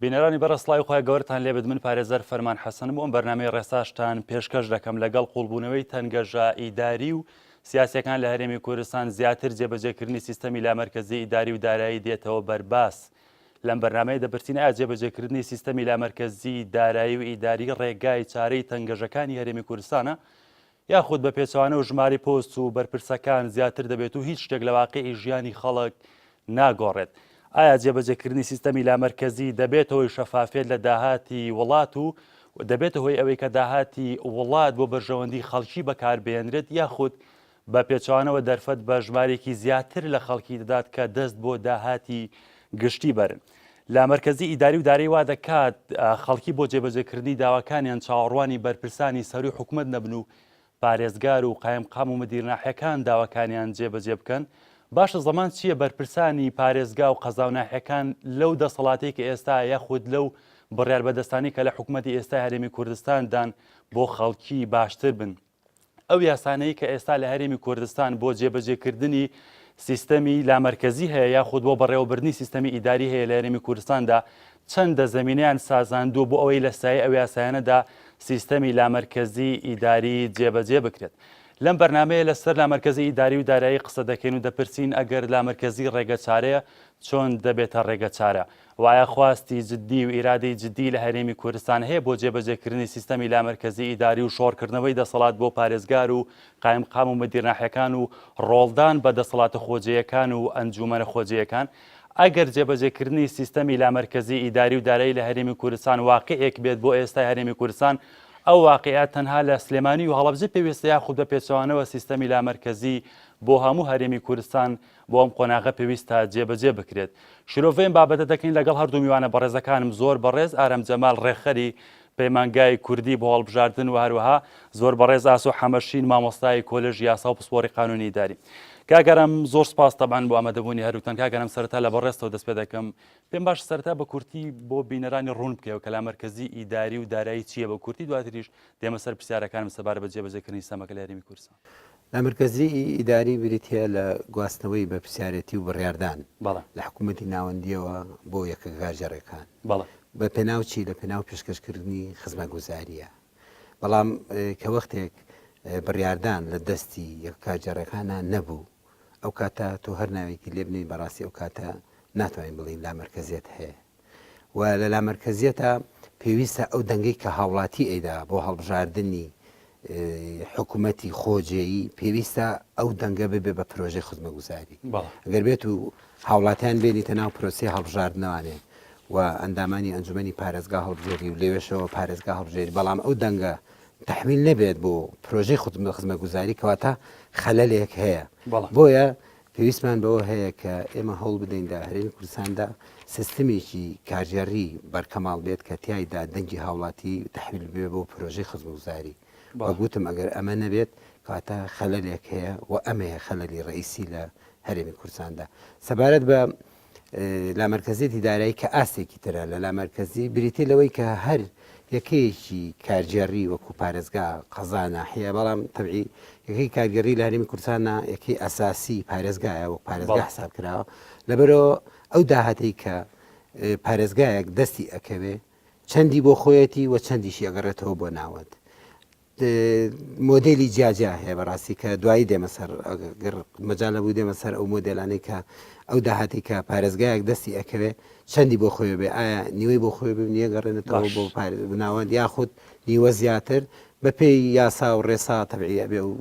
بینەرانی بەڕێز سڵاوی خوای گەورەتان لێبێت من پارێزەر فەرمان حەسەنم و ئەم بەرنامەی ڕێساشتان پێشکەش دەکەم لەگەڵ قوڵبوونەوەی تەنگەژە ئیداری و سیاسیەکان لە هەرێمی کوردستان زیاتر جێبەجێکردنی سیستەمی لامەرکەزی ئیداری و دارایی دێتەوە بەرباس لەم بەرنامەیە دەپرسین ئایا جێبەجێکردنی سیستەمی لامەرکەزی دارایی و ئیداری ڕێگای چارەی تەنگەژەکانی هەرێمی کوردستانە یاخود بە پێچەوانەوە ژمارەی پۆست و بەرپرسەکان زیاتر دەبێت و هیچ شتێک لە واقیعی ژیانی خەڵک ناگۆڕێت. ئایا جێبەجێکردنی سیستەمی لامەرکەزی دەبێتە هۆی شەفافیەت لە داهاتی وڵات و دەبێتە هۆی ئەوەی کە داهاتی وڵات بۆ بەرژەوەندی خەڵکی بەکاربهێنرێت یاخود بە پێچەوانەوە دەرفەت بە ژمارێکی زیاتر لە خەڵکی دەدات کە دەست بۆ داهاتی گشتی بەرن. لامەرکەزی ئیداری و دارایی وا دەکات خەڵکی بۆ جێبەجێکردنی داواکانیان چاوەڕوانی بەرپرسانی سەروی حکومەت نەبن و پارێزگار و قایمقام و مدیر ناحیەکان داواکانیان جێبەجێ بکەن، باشە زەمان چییە بەرپرسانی پارێزگا و قەزا و ناحیەکان لەو دەسەڵاتەی کە ئێستا یاخود لەو بڕیار بەدەستانەی کە لە حکومەتی ئێستای هەرێمی کوردستاندان بۆ خەڵکی باشتر بن؟ ئەو یاسانەی کە ئێستا لە هەرێمی کوردستان بۆ جێبەجێکردنی سیستەمی لامەرکەزی هەیە یاخود بۆ بەڕێوەبردنی سیستەمی ئیداری هەیە لە هەرێمی کوردستاندا چەندە زەمینەیان سازاندووە بۆ ئەوەی لە سایەی ئەو یاسایانەدا سیستەمی لامەرکەزی ئیداری جێبەجێ بکرێت. لەم بەرنامەیە لەسەر لامەرکەزی ئیداری و دارایی قسە دەکەین و دەپرسین ئەگەر لامەرکەزی ڕێگەچارەیە چۆن دەبێتە ڕێگەچارە؟ و ئایا خواستی جددی و ئیرادەی جددی لە هەرێمی کوردستان هەیە بۆ جێبەجێکردنی سیستەمی لامەرکەزی ئیداری و شۆڕکردنەوەی دەسەڵات بۆ پارێزگار و قایمقام و مدیر ناحیەکان و ڕۆڵدان بە دەسەڵاتە خۆجێیەکان و ئەنجوومەنە خۆجێیەکان؟ ئەگەر جێبەجێکردنی سیستەمی لامەرکەزی ئیداری و دارایی لە هەرێمی کوردستان واقیعێک بێت بۆ ئێستای هەرێمی کوردستان، ئەو واقیعە تەنها لە سلێمانی و هەڵەبجە پێویستە یاخود بە پێچەوانەوە سیستەمی لامەرکەزی بۆ هەموو هەرێمی کوردستان بۆ ئەم قۆناغە پێویستە جێبەجێ بکرێت. شرۆڤەی ئەم بابەتە دەکەین لەگەڵ هەردوو میوانە بەڕێزەکانم زۆر بەڕێز ئارام جەمال ڕێکخەری پەیمانگای کوردی بۆ هەڵبژاردن و هەروەها زۆر بەڕێز ئاسۆ حەمەشین مامۆستای کۆلێژی یاسا و پسپۆڕی قانونی ئیداری. کاک ئارام زۆر سپاس تەبعەن بۆ ئامادەبوونی هەردووکتان. کاک ئارام سەرەتا لە بەڕێزتەوە دەست پێ دەکەم. پێم باشە سەرەتا بە کورتی بۆ بینەرانی ڕوون بکەیەوە کە لامەرکەزی ئیداری و دارایی چییە بە کورتی دواتریش دێمە سەر پرسیارەکانم سەبارەت بە جێبەجێکردنی سیستەمەکە لە هەرێمی کوردستان. لامەرکەزیی ئیداری بریتییە لە گواستنەوەی بەرپرسیارێتی و بڕیاردان لە حکوومەتی ناوەندییەوە بۆ یەکە کارگێڕییەکان. بە پێناو چی؟ لە پێناو پێشکەشکردنی خزمەتگوزارییە. بەڵام کە وەختێک بڕیاردان لە دەستی یەکە کارگێڕییەکانا نەبوو، ئەو کاتە تۆ هەر ناوێکی لێ بنێی بەڕاستی ئەو کاتە ناتوانین بڵێین لامەرکەزییەت هەیە. و لە لامەرکەزیەتا پێویستە ئەو دەنگەی کە هاوڵاتی ئەیدا بۆ هەڵبژاردنی حکوومەتی خۆجێیی پێویستە ئەو دەنگە ببێ بە پرۆژەی خزمەگوزاری ئەگەر بێت و هاوڵاتیان بێنیتە ناو پرۆسی هەڵبژاردنەوانێ و ئەندامانی ئەنجومەنی پارێزگا هەڵبژێری و لەوێشەوە پارێزگا هەڵبژێری بەڵام ئەو دەنگە تحویل نەبێت بۆ پرۆژەی خزمەگوزاری کەواتە خەلەلێک هەیە بۆیە پێویستمان بەوە هەیە کە ئێمە هەوڵ بدەین لە هەرێمی کوردستاندا سیستمێکی کارگێڕی بەرکەماڵ بێت کە تیایدا دەنگی هاوڵاتی تەحویل ببێ بۆ پرۆژەی خزمەتگوزاری. وەک وتم ئەگەر ئەمە نەبێت کەواتە خەلەلێک هەیە و ئەمەیە خەلەلی ڕەئیسی لە هەرێمی کوردستاندا. سەبارەت بە لامەرکەزیەتی دارایی کە ئاستێکی ترە لە لامەرکەزی بریتیە لەوەی کە هەر یەکەیەکی کارگێڕی وەکو پارێزگا قەزا ناحیە بەڵام تەبعی یەکەی کارگێڕی لە هەرێمی کوردستانە یەکەی ئەساسی پارێزگایە وەک پارێزگا حساب کراوە لەبەرەوە ئەو داهاتەی کە پارێزگایەک دەستی ئەکەوێ چەندی بۆ خۆیەتی و چەندیشی ئەگەڕێتەوە بۆ ناوەند مۆدێلی جیاجیا هەیە بەڕاستی کە دوایی دێمە سەر گەر مەجال هەبوو دێمە سەر ئەو مۆدێلانەی کە ئەو داهاتی کە پارێزگایەک دەستی ئەکەوێ چەندی بۆ خۆی بێ ئایا نیوەی بۆ خۆی بێ نیەگەڕێنێتەوە بۆ ناوەند یاخود نیوە زیاتر بە پێی یاسا و ڕێسا تەبعی ئەبێ و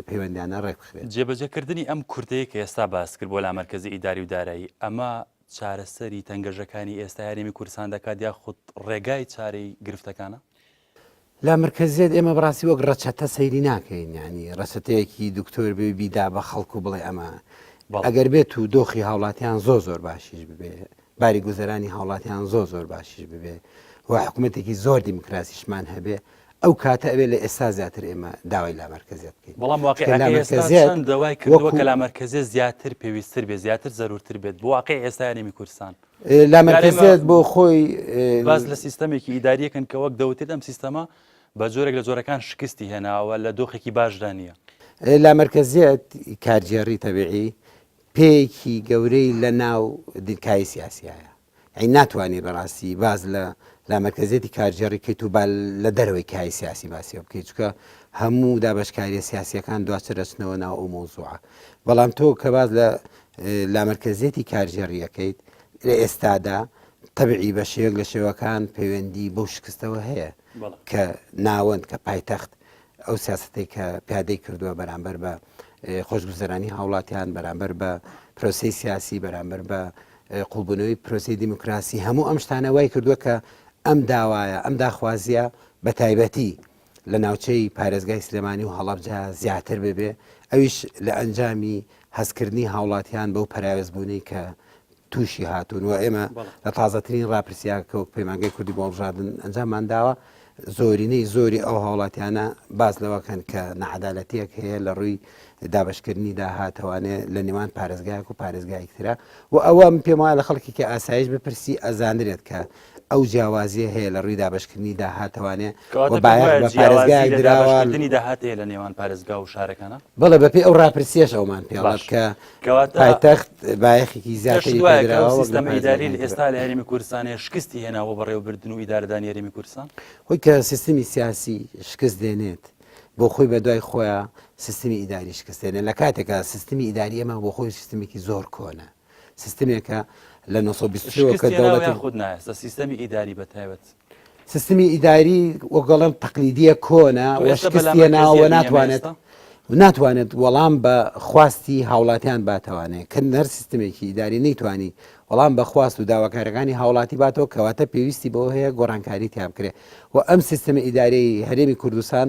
پەیوەندیانە ڕێک بخرێت. جێبەجێکردنی ئەم کورتەیە کە ئێستا باست کرد بۆ لامەرکەزی ئیداری و دارایی ئەمە چارەسەری تەنگەژەکانی ئێستای هەرێمی کوردستان دەکات یاخود ڕێگای چارەی گرفتەکانە؟ لامەرکەزیەت ئێمە بەڕاستی وەک ڕەچەتە سەیری ناکەین یانی ڕەچەتەیەکی دکتۆر بێ بیدا بە خەڵک و بڵێ ئەمە ئەگەر بێت و دۆخی هاوڵاتیان زۆر زۆر باشیش ببێ باری گوزەرانی هاوڵاتیان زۆر زۆر باشیش ببێ و حکوومەتێکی زۆر دیموکراسیشمان هەبێ ئەو کاتە ئەوێ لە ئێستا زیاتر ئێمە داوای لامەرکەزیەت بکەین بەڵام واقعەکەی ئێستا چەند داوای کردووە کە لامەرکەزیەت زیاتر پێویستتر بێ زیاتر زەرورتر بێت بۆ واقعی ئێستا هەرێمی کوردستان لامەرکەزیەت بۆ خۆی باس لە سیستەمێکی ئیداریەکەن کە وەک دەوترێت ئەم سیستەمە بە جۆرێک لە جۆرەکان شکستی هێناوە لە دۆخێکی باشدا نییە. لامەرکەزیەت کارگێڕی تەبیعی پێیەکی گەورەی لە ناو دیدکای سیاسیایە. یانی ناتوانی بەڕاستی باس لە لامەرکەزیەتی کارگێڕی کەیت و با لە دەرەوەی کای سیاسی باسیەوە بکەیت چونکە هەموو دابەشکاریە سیاسیەکان دواتر ئەچنەوە ناو ئەو مەوزوعە بەڵام تۆ کە باس لە لامەرکەزیەتی کارگێڕیەکەیت لە ئێستادا تەبعی بە شێوەیەک لە شێوەکان پەیوەندی بەو شکستەوە هەیە کە ناوەند کە پایتەخت ئەو سیاسەتەی کە پیادەی کردووە بەرامبەر بە خۆشگوزەرانی هاوڵاتیان بەرامبەر بە پرۆسەی سیاسی بەرامبەر بە قوڵبوونەوەی پرۆسەی دیموکراسی هەموو ئەم شتانە وای کردووە کە ئەم داوایە ئەم داخوازیە بە تایبەتی لە ناوچەی پارێزگای سلێمانی و هەڵەبجە زیاتر ببێ ئەویش لە ئەنجامی هەستکردنی هاوڵاتیان بەو پەراوێزبوونەی کە تووشی هاتوون و ئێمە لە تازەترین ڕاپرسیار کە وەک پەیمانگەی کوردی بۆ هەڵبژاردن ئەنجاممان داوە زۆرینەی زۆری ئەو هاوڵاتیانە باس لەوەکەن کە نەعەدالەتیەک هەیە لە ڕووی دابشکردنی داهاتەوانێ لە نێوان پارێزگایەک و پارێزگایەک ترە و ئەوە من پێم وایە لە خەڵکی کە ئاسایش بپرسی ئەزانرێت کە ئەو جیاوازیە هەیە لە ڕووی دابشکردنی داهاتەوانێ و بایەخ بە پارێزگایەک دراوە داهات هەیە لە نێوان پارێزگا و شارەکانە بەڵێ بەپێی ئەو ڕاپرسیەش ئەومان پێڵات کە پایتەخت بایەخێکی زیاتری پێدراوە سیستەمی ئیداری لە ئێستا لە هەرێمی کوردستان شکستی هێناوە بەڕێوەبردن و ئیدارەدانی هەرێمی کوردستان؟ خۆی کە سیستمی سیاسی شکست دێنێت بۆ خۆی بە دوای خۆیان سیستمی ئیداری شکست دێنێت لە کاتێکا سیستمی ئیداری ئێمە بۆ خۆی سیستمێکی زۆر کۆنە سیستمێکە لە 1920 کە دەوڵەتی خود نایە سیستمی ئیداری بە تایبەت سیستمی ئیداری وەک گەڵم تەقلیدیە کۆنە و شکستیە ناوە ناتوانێت ناتوانێت وەڵام بە خواستی هاوڵاتیان باتەوانێ کە هەر سیستمێکی ئیداری نەیتوانی وەڵام بە خواست و داواکارەکانی هاوڵاتی باتەوە کەواتە پێویستی بەوە هەیە گۆڕانکاری تیا بکرێ و ئەم سیستمی ئیداری هەرێمی کوردستان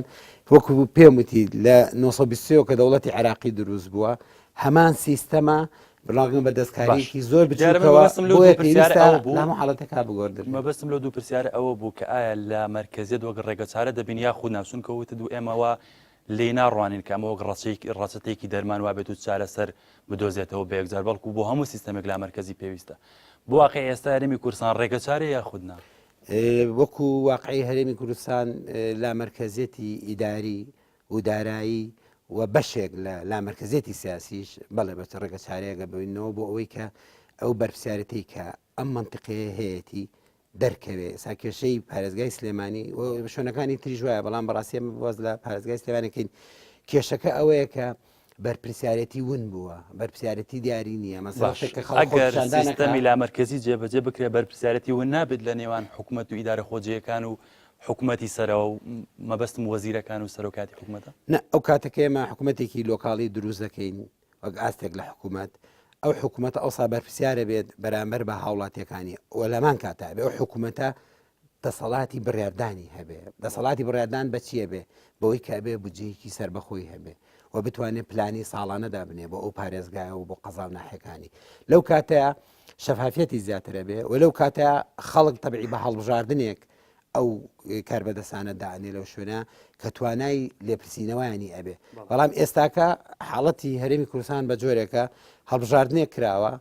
وەکو پێم وتی لە 1920 کە دەوڵەتی عراقی دروست بووە هەمان سیستەمە بەڵام بە دەستکارییەکی زۆر بچووکەوە بۆیە پێویستە لە هەموو حاڵەتێکا بگۆڕدرێت. مەبەستم لەو دوو پرسیارە ئەوە بوو کە ئایا لە مەرکەزیەت وەک ڕێگەچارە دەبینی یاخود نا، چونکە وتت و ئێمە وا لێی ناڕوانین کە ئەمە وەک ڕەچەتێکی دەرمان وابێت و چارەسەر بدۆزێتەوە بە یەکجار، بەڵکو بۆ هەموو سیستەمێک لامەرکەزی پێویستە. بۆ واقعی ئێستا هەرێمی کوردستان ڕێگەچارەیە یاخود نا؟ وەکو واقعی هەرێمی کوردستان لامەرکەزیەتی ئیداری و دارایی و بەشێک لە لامەرکەزیەتی سیاسیش بەڵێ بە ڕێگە چارەیەکە ببینەوە بۆ ئەوەی کە ئەو بەرپسیارەتی کە ئەم منطقەیە هەیەتی دەرکەوێ ئێستا کێشەی پارێزگای سلێمانی و شوێنەکانی تریش وایە بەڵام بەڕاستی ئەمە باز لە پارێزگای سلێمانەکەین کێشەکە ئەوەیە کە بەرپرسیارەتی ون بووە بەرپسیارەتی دیاری نییە مەسەلەن کە خەڵک ئەگەر سیستەمی لامەرکەزی جێبەجێ بکرێ بەرپرسیارەتی ون نابێت لە نێوان حکومەت و ئیدارە خۆجێیەکان و حکومەتی سەرەوە و مەبەستم وەزیرەکان و سەرۆکاتی حکومەتە؟ نا ئەو کاتە کە ئێمە حکومەتێکی لۆکاڵی دروست دەکەین وەک ئاستێک لە حکومەت ئەو حکومەتە ئەوسا بەرپرسیارە بێت بەرامبەر بە هاوڵاتیەکانی و لەمان کاتا بێ ئەو حکومەتە دەسەڵاتی بڕیاردانی هەبێ دەسەڵاتی بڕیاردان بە چییە بێ بەوەی کە ئەبێ بودجەیەکی سەربەخۆی هەبێ و بتوانێت پلانی ساڵانە دابنێ بۆ ئەو پارێزگایە و بۆ قەزا و ناحیەکانی لەو کاتەیە شەفافیەتی زیاتر ئەبێ و لەو کاتە خەڵک تەبعی بە هەڵبژاردنێک ئەو کاربەدەستانە دائەنێ لەو شوێنە کە توانای لێپرسینەوەیانی ئەبێ بەڵام ئێستاکە حاڵەتی هەرێمی کوردستان بە جۆرێکە هەڵبژاردنێک کراوە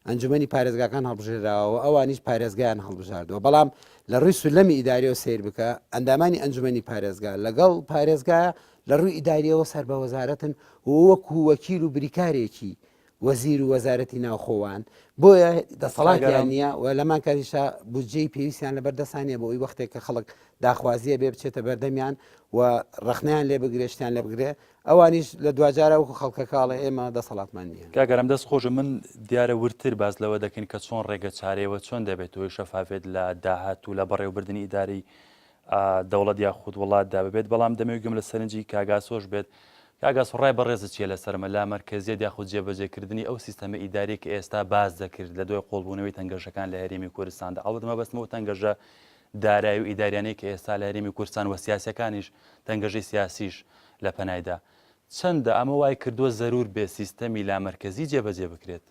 ئەنجومەنی پارێزگاکان هەڵبژێراوە ئەوانیش پارێزگایان هەڵبژاردووە بەڵام لە ڕووی سولەمی ئیداریەوە سیر بکە ئەندامانی ئەنجومەنی پارێزگا لەگەڵ پارێزگا لە ڕووی ئیداریەوە سەر بە وەزارەتن وەکو وەکیل و بریکارێکی وەزیر و وەزارەتی ناوخۆ وان بۆیە دەسەڵاتیان نییە و لەمان کاتیشا بودجەی پێویستیان لەبەر دەسان نیە بۆ ئەوی وەختێک کە خەڵک داخوازیە بێ بچێتە بەردەمیان و ڕەخنەیان لێ بگرێ شتیان لێ بگرێ ئەوانیش لە دواجارە وەکو خەڵکەکە ئەڵێ ئێمە دەسەڵاتمان نییە. کاک ئارام دەست خۆش من دیارە وردتر باس لەوە دەکەین کە چۆن ڕێگە چارەیەوە چۆن دەبێت هۆی شەفافێت لە داهات و لە بەڕێوەبردنی ئیداری دەوڵەت یاخود وڵاتدا ببێت، بەڵام دەمەوێت گوێم لە سەرنجی کاک ئاسۆش بێت. کاک ئاسۆ ڕای بەڕێزت چییە لەسەر ئەمە لامەرکەزیەت یاخود جێبەجێکردنی ئەو سیستەمە ئیداریە کە ئێستا باس دەکرد لە دوای قوڵبوونەوەی تەنگەژەکان لە هەرێمی کوردستاندا ئەڵبەت مەبەستم ئەو تەنگەژە دارایی و ئیداریانەی کە ئێستا لە هەرێمی کوردستان وە سیاسیەکانیش تەنگەژەی سیاسیش لە پەنایدا چەندە ئەمە وای کردووە زەرور بێ سیستەمی لامەرکەزی جێبەجێ بکرێت؟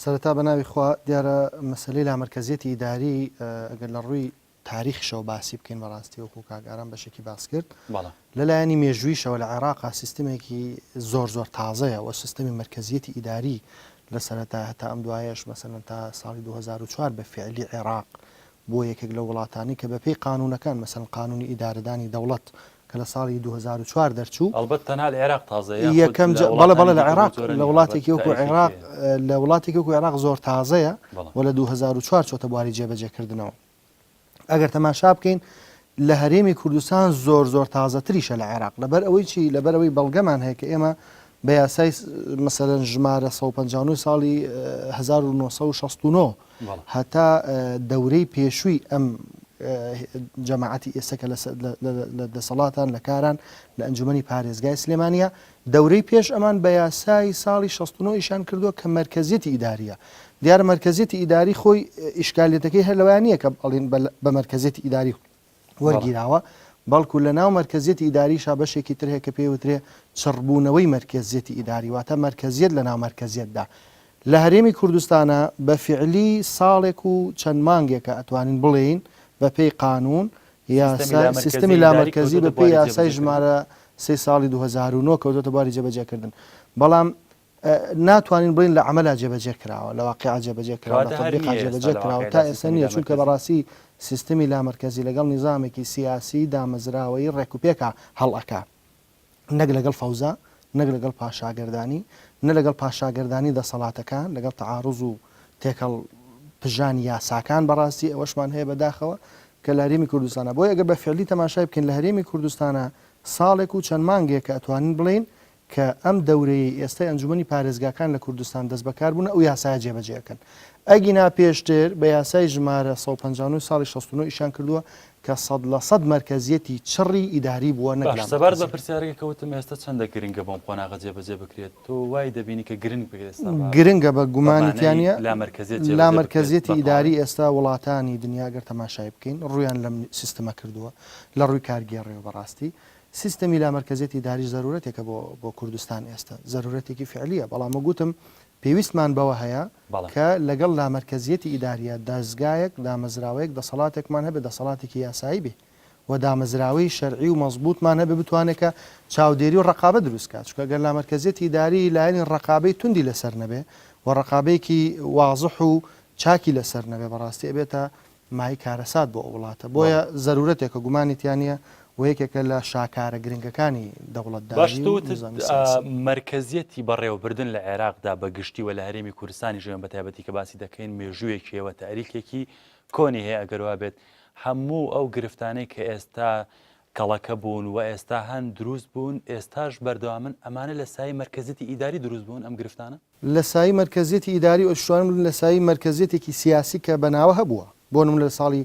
سەرەتا بە ناوی خوا، دیارە مەسەلەی لامەرکەزیەتی ئیداری ئەگەر لە ڕووی تاریخیشەوە باسی بکەین بەڕاستی وەکو کاک ئارام بەشێکی باس کرد بەڵێ. لە لایەنی مێژوویشەوە لە عێراقا سیستمێکی زۆر زۆر تازەیە و سیستەمی مەرکەزیەتی ئیداری لە سەرەتا هەتا ئەم دوایەش مەسەلەن تا ساڵی 2004 بە فیعلی عێراق بووە یەکێک لەو وڵاتانەی کە بەپێی قانوونەکان مەسەلەن قانوونی ئیدارەدانی دەوڵەت. کە لە ساڵی 2004 دەرچوو. ئەڵبەت تەنها لە عێراق تازەیە یاخود یەکەم لە جا بەڵێ وڵاتانی بەڵێ لە دیکە بەو عێراق جۆرە لە نییە، ئەڵبەت وڵاتێکی وەکو تاریخێکی عێراق هەیە. لە وڵاتێکی وەکو عێراق زۆر تازەیە بەڵێ. و لە 2004 چۆتە بواری جێبەجێکردنەوە. ئەگەر تەماشا بکەین لە هەرێمی کوردستان زۆر زۆر تازەتریشە لە عێراق لەبەر ئەوەی چی لەبەر ئەوەی بەڵگەمان هەیە کە ئێمە بە یاسای مەسەلەن ژمارە 159 ساڵی 1969 هەتا دەورەی پێشووی ئەم جەماعەتی ئێستا کە لە دەسەڵاتان لە کاران لە ئەنجومەنی پارێزگای سلێمانە دەورەی پێش ئەمان بە یاسای ساڵی 69 ئیشان کردووە کە مەرکەزیەتی ئیداریە دیارە مەرکەزیەتی ئیداری خۆی ئیشکالیەتەکەی هەر لەوەیا نییە کە ئەڵین بە مەرکەزیەتی ئیداری وەرگیراوە، بەڵکو لە ناو مەرکەزیەتی ئیداریشا بەشێکی تر هەیە کە پێی وترێ چڕبوونەوەی مەرکەزیەتی ئیداری واتە مەرکەزیەت لە ناو مەرکەزیەتدا. لە هەرێمی کوردستانا بە فیعلی ساڵێک و چەند مانگێکە ئەتوانین بڵێین بە پێی قانوون یاسا سیستمی لامەرکەزی بە پێی یاسای ژمارە سێی ساڵی 2009 کەوتۆتە بواری جێبەجێکردن بەڵام ناتوانین بڵێین لە عەمەلا جێبەجێ کراوە، لە واقیعا جێبەجێ کراوە، لە کەواتە هەر تەتبیقا نییە ئێستا جێبەجێ لە کراوە، تا واقیعدا ئێستا سیستەمی نییە، چونکە لامەرکەزی. بەڕاستی سیستمی لامەرکەزی لەگەڵ نیزامێکی سیاسیی دامەزراوەیی ڕێکوپێکا هەڵئەکا، نەک لەگەڵ فەوزا، نەک لەگەڵ پاشاگەردانی، نە لەگەڵ پاشاگەردانی دەسەڵاتەکان، لەگەڵ تەعاروز و تێکەڵ پژانی یاساکان، بەڕاستی ئەوەشمان هەیە بەداخەوە کە لە هەرێمی کوردستانا، بۆیە ئەگەر بە فیعلی تەماشای بکەین لە هەرێمی کوردستانا ساڵێک و چەند مانگێکە ئەتوانین بڵێین کە ئەم دەورەیەی ئێستای ئەنجومەنی پارێزگاکان لە کوردستان دەستبەکار بوونە ئەو یاسایە جێبەجێ ئەکەن. ئەگینا پێشتر بە یاسای ژمارە 159 ساڵی 69 ئیشیان کردووە کە 100% مەرکەزیەتی چڕی ئیداری بووە نەک باش سەبارەت بە لامەرکەزیەت. پرسیارەکە کە وتم ئێستا چەندە گرنگە بۆم قۆناغە جێبەجێ بکرێت تۆ وای دەبینی کە گرنگ بێت ئێستا بە گرنگە بە بە گومانی تیا مانای نییە. لامەرکەزیەت جێبەجێ بکرێت لامەرکەزیەتی بە ئیداری تەواوی؟ ئێستا وڵاتانی دنیا گەر تەماشای بکەین ڕوویان لەم سیستمە کردووە لە ڕووی کارگێڕیەوە بەڕاستی سیستەمی لامەرکەزیەتی ئیداریش زەرورەتێکە بۆ بۆ کوردستان ئێستا، زەرورەتێکی فیعلییە، بەڵام وەک وتم پێویستمان بەوە هەیە بەڵێ. کە لەگەڵ لامەرکەزیەتی ئیدارییە دەزگایەک، دامەزراوەیەک، دەسەڵاتێکمان هەبێ دەسەڵاتێکی یاسایی بێ و دامەزراوەی شەرعی و مەزبووتمان هەبێ بتوانێ کە چاودێری و ڕەقابە دروست کا، چونکە گەر لامەرکەزیەتی ئیداری لایەنی ڕەقابەی توندی لەسەر نەبێ و ڕەقابەیەکی وازح و چاکی لەسەر نەبێ بەڕاستی ئەبێتە مایەی کارەسات بۆ ئەو وڵاتە، بۆیە زەرورەتێکە گومانی تیا نییە و یەکێکە لە شاکارە گرنگەکانی باش دەوڵەتداری تۆ و وتت نیزامی سیاسی. مەرکەزیەتی بەڕێوەبردن لە عێراقدا بە گشتی و لە هەرێمی کوردستانیش ئێمە بە تایبەتی کە باسی دەکەین مێژوویەکی هەیە و تاریخێکی کۆنی هەیە ئەگەر وابێت هەموو ئەو گرفتانەی کە ئێستا کەڵەکە بوون و ئێستا هەن دروست بوون ئێستاش بەردەوامن ئەمانە لە سایەی مەرکەزیەتی ئیداری دروست بوون ئەم گرفتانە؟ لە سایەی مەرکەزیەتی ئیداری و ئەشتوانم بڵێم لە سایەی مەرکەزیەتێکی سیاسی کە بە ناوە هەبووە. بۆ نمونە لە ساڵی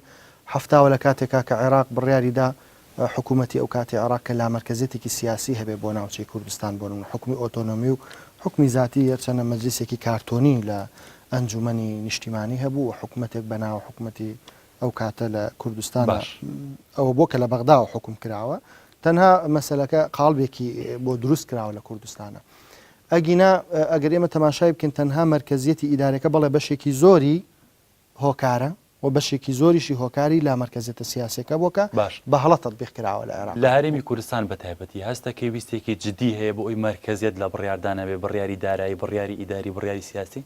حەفتاوە لە کاتێکا کە عێراق بڕیاری دا حکوومەتی ئەو کاتی عێراق کە لامەرکەزیەتێکی سیاسی هەبێ بۆ ناوچەی کوردستان بۆ نمونە حوکمی ئۆتۆنۆمی و حوکمی زاتی هەرچەنە مەجلیسێکی کارتۆنی لە ئەنجوومەنی نیشتیمانی هەبوو و حکوومەتێک بە ناوە حکوومەتی ئەو کاتە لە کوردستانا باش. ئەوە بۆ کە لە بەغداوە حوکم کراوە تەنها مەسەلەکە قاڵبێکی بۆ دروست کراوە لە کوردستانا. ئەگینا ئەگەر ئێمە تەماشای بکەین تەنها مەرکەزیەتی ئیدارەکە بەڵێ بەشێکی زۆری هۆکارە و بەشێکی زۆریشی هۆکاری لامەرکەزیەتە سیاسیەکە بووە کە باش. بە هەڵە تەتبیق کراوە لە عێراق. لە هەرێمی کوردستان بە تایبەتی هەست دەکەی ویستێکی جدی هەیە بۆ ئەوەی مەرکەزیەت لە بڕیاردان هەبێ، بڕیاری دارایی، بڕیاری ئیداری، بڕیاری سیاسی؟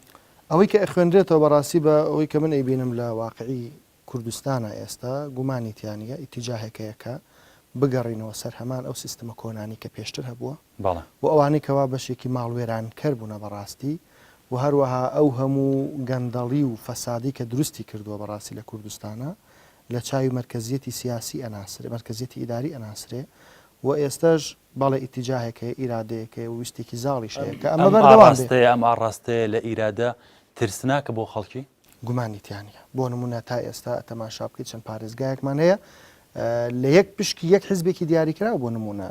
ئەوەی کە ئەخوێنرێتەوە بەڕاستی بە ئەوەی کە من ئەیبینم لە واقعی کوردستانا ئێستا گومانی تیا نییە ئیتیجاهێک هەیە کە بگەڕینەوە سەر هەمان ئەو سیستمە کۆنانەی کە پێشتر هەبووە بەڵێ. و ئەوانەی کەوا بەشێکی ماڵوێرانکەر بوونە بەڕاستی و هەروەها ئەو هەموو گەندەڵی و فەسادەی کە دروستی کردووە بەڕاستی لە کوردستانا لە چاوی مەرکەزیەتی سیاسی ئەناسرێ مەرکەزیەتی ئیداری ئەناسرێ و ئێستەش بەڵێ ئیتیجاهێک هەیە ئیرادەیەک هەیە و ویستێکی زاڵیش هەیە کە ئەمە ئەم بەردەوام بێ. ئاڕاستەیە ئەم ئاڕاستەیە لە ئیرادە ترسناکە بۆ خەڵکی؟ گومانی تیا نیە. بۆ نمونە تا ئێستا تەماشا بکەیت چەند پارێزگایەکمان هەیە لە یەک پشکی یەک حزبێکی دیاریکراو بۆ نمونە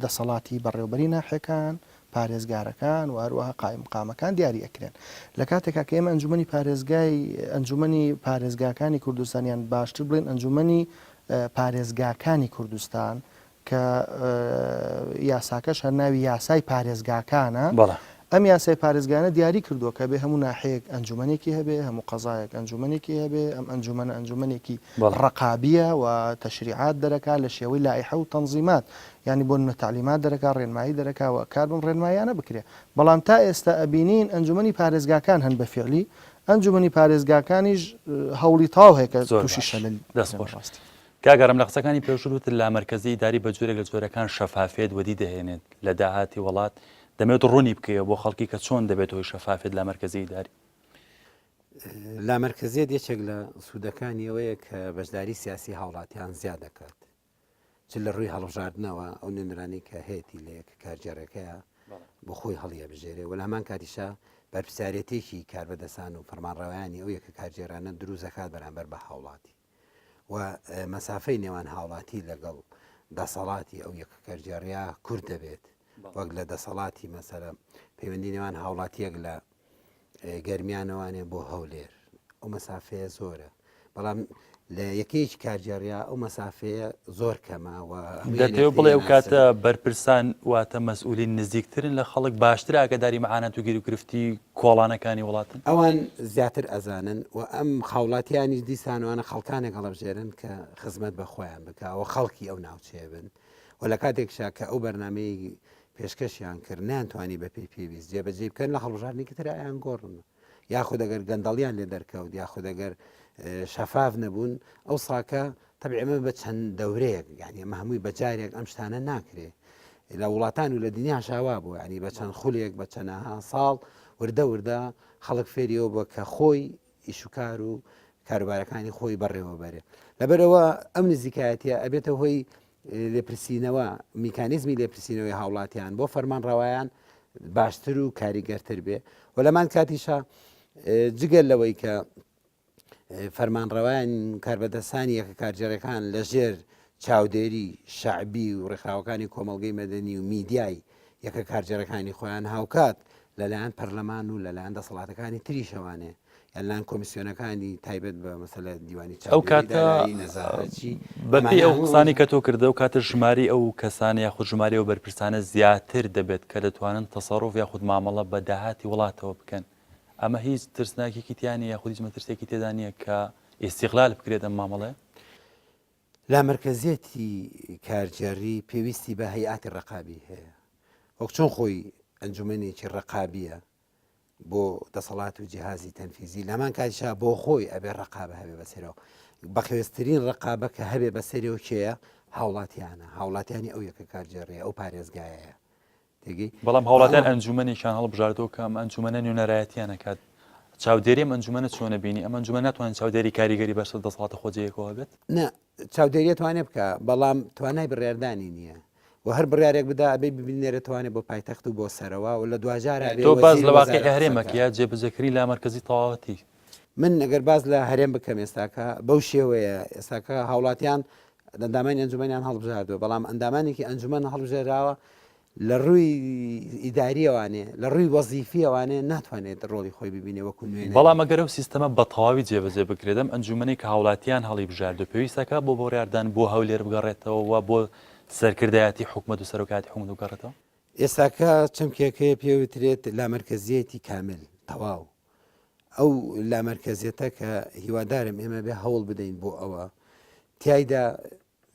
دەسەڵاتی بەڕێوبەری ناحیەکان، پارێزگارەکان و هەروەها قائیمقامەکان دیاری ئەکرێن. لە کاتێکا کە ئێمە ئەنجومەنی پارێزگای ئەنجومەنی پارێزگاکانی کوردستان یان باشتر بڵێن ئەنجومەنی پارێزگاکانی کوردستان کە یاساکەش هەر ناوی یاسای پارێزگاکانە، بەڵێ. ئەم یاسای پارێزگایانە دیاری کردووە کە ئەبێ هەموو ناحیەیەک ئەنجومەنێکی هەبێ، هەموو قەزایەک ئەنجومەنێکی هەبێ، ئەم ئەنجومەنە ئەنجومەنێکی بەڵێ. ڕەقابییە و تەشریعات دەرەکا لە شێوەی لائیحە و تەنزیمات، یانی بۆ نمونە تەعلیمات دەرەکا، ڕێنمایی دەرەکا و کار بەم ڕێنماییانە بکرێ. بەڵام تا ئێستا ئەبینین ئەنجومەنی پارێزگاکان هەن بە فیعلی، ئەنجومەنی پارێزگاکانیش هەوڵی تەواو هەیە کە زۆر تووشی باش. شەلەل دەست بکرێن خۆش. بەڕاستی. کاک ئارام لە قسەکانی پێشوو وتت لامەرکەزی ئیداری بە جۆرێک لە جۆرەکان شەفافیەت وەدی دەهێنێت لە داهاتی وڵات، دەمەوێت ڕوونی بکەیەوە بۆ خەڵکی کە چۆن دەبێت هۆی شەفافیەت لامەرکەزی ئیداری؟ لامەرکەزیەت یەکێک لە سوودەکانی ئەوەیە کە بەشداری سیاسی هاوڵاتیان زیاد دەکات چ لە ڕووی هەڵبژاردنەوە ئەو نوێنەرانی کە هەیەی لە یەکە کارگێڕەکەیە بۆ خۆی هەڵیەبژێرێ و لە هەمان کاتیشا بەرپرسیارێتێکی کاربەدەسان و فەرمانڕەوایانی ئەو یەکە کارگێرانە دروست دەکات بەرامبەر بە هاوڵاتی و مەسافەی نێوان هاوڵاتی لەگەڵ دەسەڵاتی ئەو یەکە کارگێڕیا کورت دەبێت وەک لە دەسەڵاتی مەسەلە پەیوەندی نێوان هاوڵاتیەک لە گەرمیانەوانێ بۆ هەولێر ئەو مەسافەیە زۆرە بەڵام لە یەکەیەکی کارگێڕیا ئەو مەسافەیە زۆر کەمە و دەتەوێت بڵێ ئەو کاتە بەرپرسان واتە مەسئولین نزیکترن لە خەڵک باشتر ئاگاداری معانات و گیروگرفتی کۆڵانەکانی وڵاتن؟ ئەوان زیاتر ئەزانن و ئەم خاوڵاتیانیش دیسانوانە خەڵکانێک هەڵەبژێرن کە خزمەت بە خۆیان بکا و خەڵکی ئەو ناوچەیە بن و لە کاتێکشا کە ئەو بەرنامەی پێشکەشیان کرد نەیانتوانی بەپێی پێویست جێبەجێی بکەن لە هەڵبژاردنێکی تر ئەیانگۆڕن یاخود ئەگەر گەندەڵیان لێ دەرکەوت یاخود ئەگەر شەفاف نەبوون ئەو ساکە تەبعی ئەمە بە چەند دەورەیەک یعنی ئەمە هەمووی بە جارێک ئەم شتانە ناکرێ لە وڵاتان و لە دنیا شاوا بوو ینی بە چەند خولێک بە چەنەها ساڵ وردە وردە خەڵک فێریەوە بووە کە خۆی ئیشوکار و کاروبارەکانی خۆی بەڕێوەبەرێ لەبەرەوە ئەم نزیکایەتە ئەبێتە هۆی لێپرسینەوە، میکانیزمی لێپرسینەوەی هاوڵاتیان بۆ فەرمانڕەوایان باشتر و کاریگەرتر بێ و لەمان کاتیشا جگەل لەوەی کە فەرمانڕەوایان کاربەدەستانی یەکە کارگێڕەکان لە ژێر چاودێری شەعبی و ڕێکخراوەکانی کۆمەڵگەی مەدەنی و میدیای یەکە کارگێڕەکانی خۆیان هاوکات لەلایەن پەرلەمان و لەلایەن دەسەڵاتەکانی تریشەوانێ یان کۆمیسیۆنەکانی تایبەت بە مەسەلە دیوانی ئەو کاتە بەپێی ئەو قسانی کە تۆ کردە و کاتە ژماری ئەو کەسانە یاخود ژماری ئەو بەرپرسانە زیاتر دەبێت کە دەتوانن تەسەڕوف یاخود مامەڵە بە داهاتی وڵاتەوە بکەن ئەمە هیچ ترسناکێکی تیا نیە یاخود هیچ مەترسێکی تێدا نییە کە ئیستیغلال بکرێت ئەم مامەڵەیە؟ لامەرکەزیەتی کارگێڕی پێویستی بە هەیئاتی ڕەقابی هەیە وەک چۆن خۆی ئەنجومەنێکی ڕەقابیە بۆ دەسەڵات و جیهازی تەنفیزی لەمان کاتیشا بۆ خۆی ئەبێ ڕقابە هەبێ بەسەرەوە بەخێزترین ڕقابە کە هەبێ بەسەرەوە کێیە هاوڵاتیانە هاوڵاتیانی ئەو یەکە کارگێڕیە ئەو پارێزگایەیە تێگەی بەڵام هاوڵاتیان ئەنجومەنێکیان هەڵبژاردووە کە ئەم ئەنجومەنە نوێنەرایەتیان ئەکات چاودێری ئەم ئەنجومەنە چۆنە بینی ئەم ئەنجومەن ناتوانێت چاودێری کاریگەری بەسەر دەسەڵاتە خۆجێیەکەوە بێت نا چاودێریە توانێ بکە بەڵام توانای بڕیاردانی نییە و هەر بڕیارێک بدا ئەبێ ببینێرێتوانێ بۆ پایتەخت و بۆ سەرەوە و لە دواجارا ئەبێ تۆ باس وەزیر لە واقعی وەزارەت قسە هەرێمەک بکا. یا جێبەجێکردنی لامەرکەزی تەواوەتی؟ من ئەگەر باس لە هەرێم بکەم ئێستاکە بەو شێوەیە ئێستاکە هاوڵاتیان ئەندامانی ئەنجومەنیان هەڵبژاردووە بەڵام ئەندامانێکی ئەنجومەن هەڵبژێراوە لە ڕووی ئیداریەوانێ لە ڕووی وەزیفیەوانێ ناتوانێت ڕۆڵی خۆی ببینێ وەکو نوێنەری. بەڵام ئەگەر ئەو سیستەمە بە تەواوی جێبەجێ بکرێت ئەم ئەنجومەنەی کە هاوڵاتیان هەڵیبژاردووە پێویستەکە بۆ بڕیاردان بۆ هەولێر بگەڕێتەوە و بۆ سەرکردایەتی حکومەت و سەرۆکایەتی حکومەت بگەڕێتەوە؟ ئێستاکە چەمکێک هەیە پێ وترێت لامەرکەزیەتی کامل، تەواو. ئەو لامەرکەزیەتە کە هیوادارم ئێمە بێ هەوڵ بدەین بۆ ئەوە تیایدا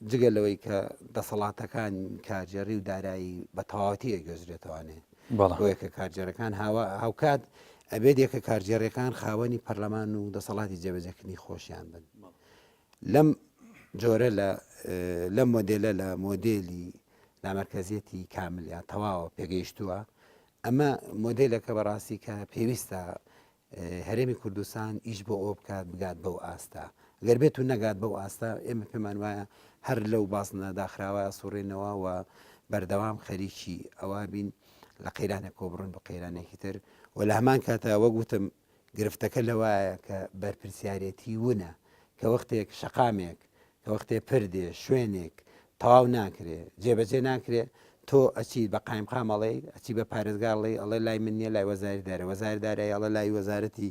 جگە لەوەی کە دەسەڵاتەکان کارگێڕی و دارایی بە تەواوەتی ئەگوێزرێتەوانێ بۆ یەکە کارگێڕەکان هاوکات ئەبێت یەکە کارگێڕەکان خاوەنی پەرلەمان و دەسەڵاتی جێبەجێکردنی خۆشیان بن. لەم جۆرە لە لەم مۆدێلە لە مۆدێلی لامەرکەزیەتی کامل یا تەواوە پێگەیشتووە ئەمە مۆدێلەکە بەڕاستی کە پێویستە هەرێمی کوردستان ئیش بۆ ئەوە بکات بگات بەو ئاستە گەر بێت و نەگات بەو ئاستە ئێمە پێمان وایە هەر لەو بازنە داخراوە سوڕێنەوە و بەردەوام خەریکی ئەوە بین لە قەیرانێک کۆبڕن بە قەیرانێکی تر و لە هەمان کاتە وەک وتم گرفتەکە لەوایە کە بەرپرسیارێتی ونە، کە وەختێک شەقامێک، کە وەختێ پردێ، شوێنێک تەواو ناکرێ، جێبەجێ ناکرێ، تۆ ئەچیت بە قایمقام ئەڵێی، ئەچی بە پارێزگار ئەڵێی، ئەڵێ لای من نییە لای وەزاری دارە، وەزاری دارایی ئەڵێ لای وەزارەتی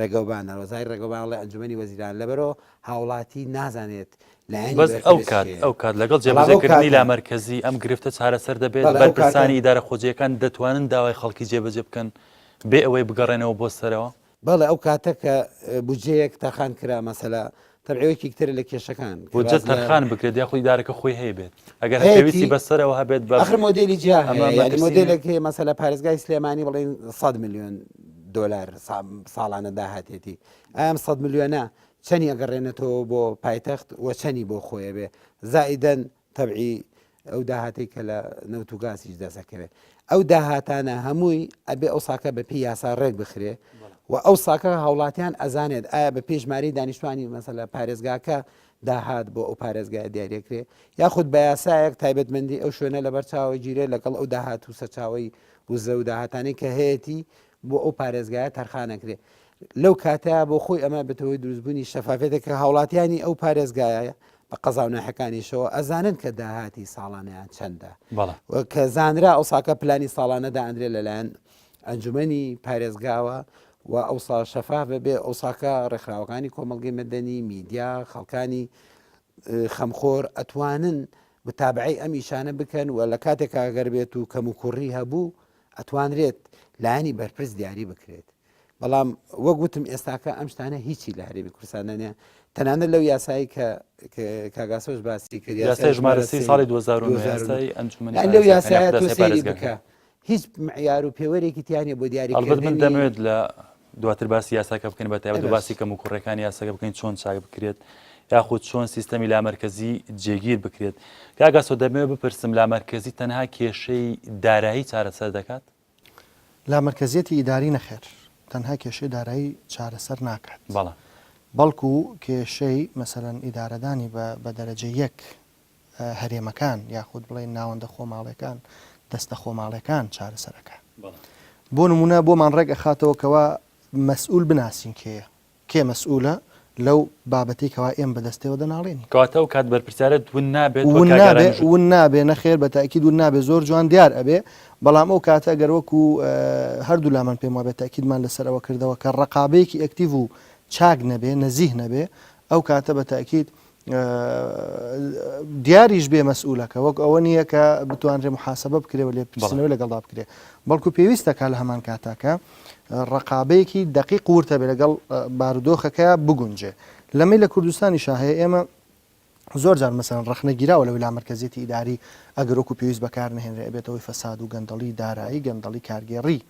ڕێگەوبانە، وەزاری ڕێگەوبان ئەڵێ ئەنجومەنی وەزیران، لەبەرئەوە هاوڵاتی نازانێت لایەنی بەس ئەو بەرپرس کات کێیە. ئەو کات لەگەڵ بەڵام ئەو جێبەجێکردنی کاتە لامەرکەزی ئەم گرفتە چارەسەر دەبێت، بەڵێ ئەو کاتە بەرپرسانی ئیدارە خۆجێیەکان دەتوانن داوای خەڵکی جێبەجێ بکەن بێ ئەوەی بگەڕێنەوە بۆ سەرەوە؟ بەڵێ ئەو کاتە کە بودجەیەک تەرخان کرا مەسەلە تەبعی یەکێک ترە لە کێشەکان کە بودجە باس لە تەرخان بکرێت یاخود ئیدارەکە خۆی هەیبێت ئەگەر هەیەتی پێویستی بە سەرەوە هەبێت بە ئەخر مۆدێلی جیا ئەمە هەیە یانی مەترسی نییە؟ مۆدێلێک هەیە مەسەلە پارێزگای سلێمانی بڵێین 100 ملیۆن. دۆلار ساڵانە داهاتێتی. ئایا ئەم 100 ملیۆنە چەنی ئەگەڕێنێتەوە بۆ پایتەخت و چەنی بۆ خۆی ئەبێ؟ زائیدەن تەبعی ئەو داهاتەی کە لە نەوت و گازیش دەست ئەکەوێت. ئەو داهاتانە هەمووی ئەبێ ئەو ساکە بە پێی یاسا ڕێک بخرێ و ئەو ساکە هاوڵاتیان ئەزانێت ئایا بە پێی ژمارەی دانیشتوانی مەسەلە پارێزگاکە داهات بۆ ئەو پارێزگایە دیاریەکرێ یاخود بە یاسایەک تایبەتمەندی ئەو شوێنە لەبەر چاوە گیرێ لەگەڵ ئەو داهات و سەرچاوەی وزە و داهاتانەی کە هەیەتی بۆ ئەو پارێزگایە تەرخانەکرێ لەو کاتە بۆ خۆی ئەمە بێتەوەی دروستبوونی شەفافێتێک کە هاوڵاتیانی ئەو پارێزگایە بە قەزا و ناحەکانیشەوە ئەزانن کە داهاتی ساڵانیان چەندە کە زانرا ئەو ساکە پلانی ساڵانە دائەندرێ لەلایەن ئەنجومەنی پارێزگاوە و ئەوسا شەفاف ببێ ئەوساکە ڕێکخراوەکانی کۆمەڵگەی مەدەنی میدیا خەڵکانی خەمخۆر ئەتوانن متابعەی ئەم ئیشانە بکەن و لە کاتێکا گەر بێت و کەموکوڕی هەبوو ئەتوانرێت لایەنی بەرپرس دیاری بکرێت بەڵام وەک وتم ئێستاکە ئەم شتانە هیچی لە هەرێمی کوردستاندا نیە تەنانەت لەو یاسایی کە کاگاسۆش باسی کرد یاسای ژمارە سێی ساڵی 2009 یاسای ئەنجومەنی لەو یاسایە تۆ سەیری بکە هیچ معیار و پێوەرێکی تیا نیە بۆ دیاری ئەڵبەت من دەمەوێت لە دواتر باسی یاساکە بکەین بە تایبەت باسی کەم و کوڕەکانی یاساکە بکەین چۆن چاک بکرێت یاخود چۆن سیستەمی لامەرکەزی جێگیر بکرێت کاگاسۆ دەمەوێت بپرسم لامەرکەزی تەنها کێشەی دارایی چارەسەر دەکات؟ لامەرکەزیەتی ئیداری نەخێر تەنها کێشەی دارایی چارەسەر ناکات بەڵێ. بەڵکو کێشەی مەسەلەن ئیدارەدانی بە بە دەرەجە یەک هەرێمەکان یاخود بڵێین ناوەندە خۆماڵیەکان دەستە خۆماڵیەکان چارەسەر ئەکا. بۆ نمونە بۆمان ڕێک ئەخاتەوە کەوا مەسئول بناسین کێیە کێ مەسئولە لەو بابەتەی کەوا ئێمە بەدەستێوە دەناڵێنین. کەواتە ئەو کات بەرپرسیارەت ون نابێت وەک ون کاک نابێ ئارامیش وت. ون نابێ نەخێر بە تەئکید ون نابێ زۆر جوان دیار ئەبێ بەڵام ئەو کاتە گەر وەکو هەردوولامان پێم وابێ تەئکیدمان لەسەر ئەوە کردەوە کە ڕەقابەیەکی ئەکتیڤ و چاک نەبێ نەزیه نەبێ ئەو کاتە بە تەئکید دیاریش بێ مەسئولەکە وەک ئەوە نییە کە بتوانرێ محاسبە بکرێ و لێپرسینەوە لەگەڵدا بکرێ بەڵکو پێویستە کا لە هەمان کاتاکە ڕقابەیەکی دقیق ورتە بێ لەگەڵ بارودۆخەکە بگونجێ لەمەی لە کوردستانی شاهەیە ئێمە زۆر جار مەسەن ڕەخنە گیراوە لەوەی لامەرکەزیەتی ئیداری ئەگەر وەکو پێویست بەکار نەهێنرێ ئەبێتەوەی فەساد و گەندەڵی دارایی گەندەڵی کارگێڕی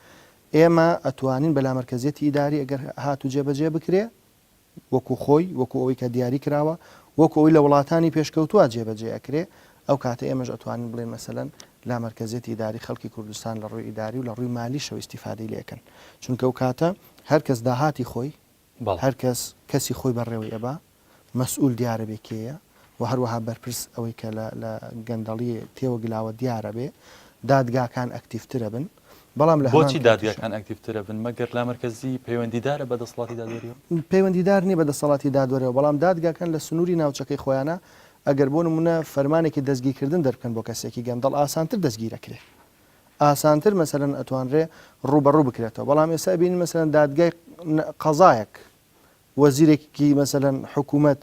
ئێمە ئەتوانین بە لامەرکەزیەتی ئیداری ئەگەر هاتو جێبەجێ بکرێ وەکو خۆی، وەکو ئەوەی کە دیاری کراوە، وەکو ئەوەی لە وڵاتانی پێشکەوتووە جێبەجێ ئەکرێ، ئەو کاتە ئێمەش ئەتوانین بڵێین مەسەلەن لامەرکەزیەتی ئیداری خەڵکی کوردستان لە ڕووی ئیداری و لە ڕووی مالیشەوە ئیستیفادەی لێ ئەکەن. چونکە ئەو کاتە هەر کەس داهاتی خۆی، هەر کەس کەسی خۆی بەڕێوەی ئەبا، مەسئول دیارە بێ کێیە و هەروەها بەرپرس ئەوەی کە لە لە گەندەڵی تێوە گلاوە دیارە بێ، دادگاکان ئەکتیڤتر ئەبن. بەڵام لە هەمان بۆچی دادگاکان ئەکتیڤتر ئەبن؟ مەگەر لامەرکەزی پەیوەندیدارە بە دەسەڵاتی دادوەریەوە؟ پەیوەندیدار نیە بە دەسەڵاتی دادوەریەوە، بەڵام دادگاکان لە سنوری ناوچەکەی خۆیانا ئەگەر بۆ نمونە فەرمانێکی دەستگیرکردن دەربکەن بۆ کەسێکی گەندەڵ ئاسانتر دەستگیرەکرێ ئاسانتر مەسەلەن ئەتوانرێ ڕووبەڕوو بکرێتەوە بەڵام ئێستا ئەبینین مەسەلەن دادگای قەزایەک وەزیرێکی مەسەلەن حکوومەت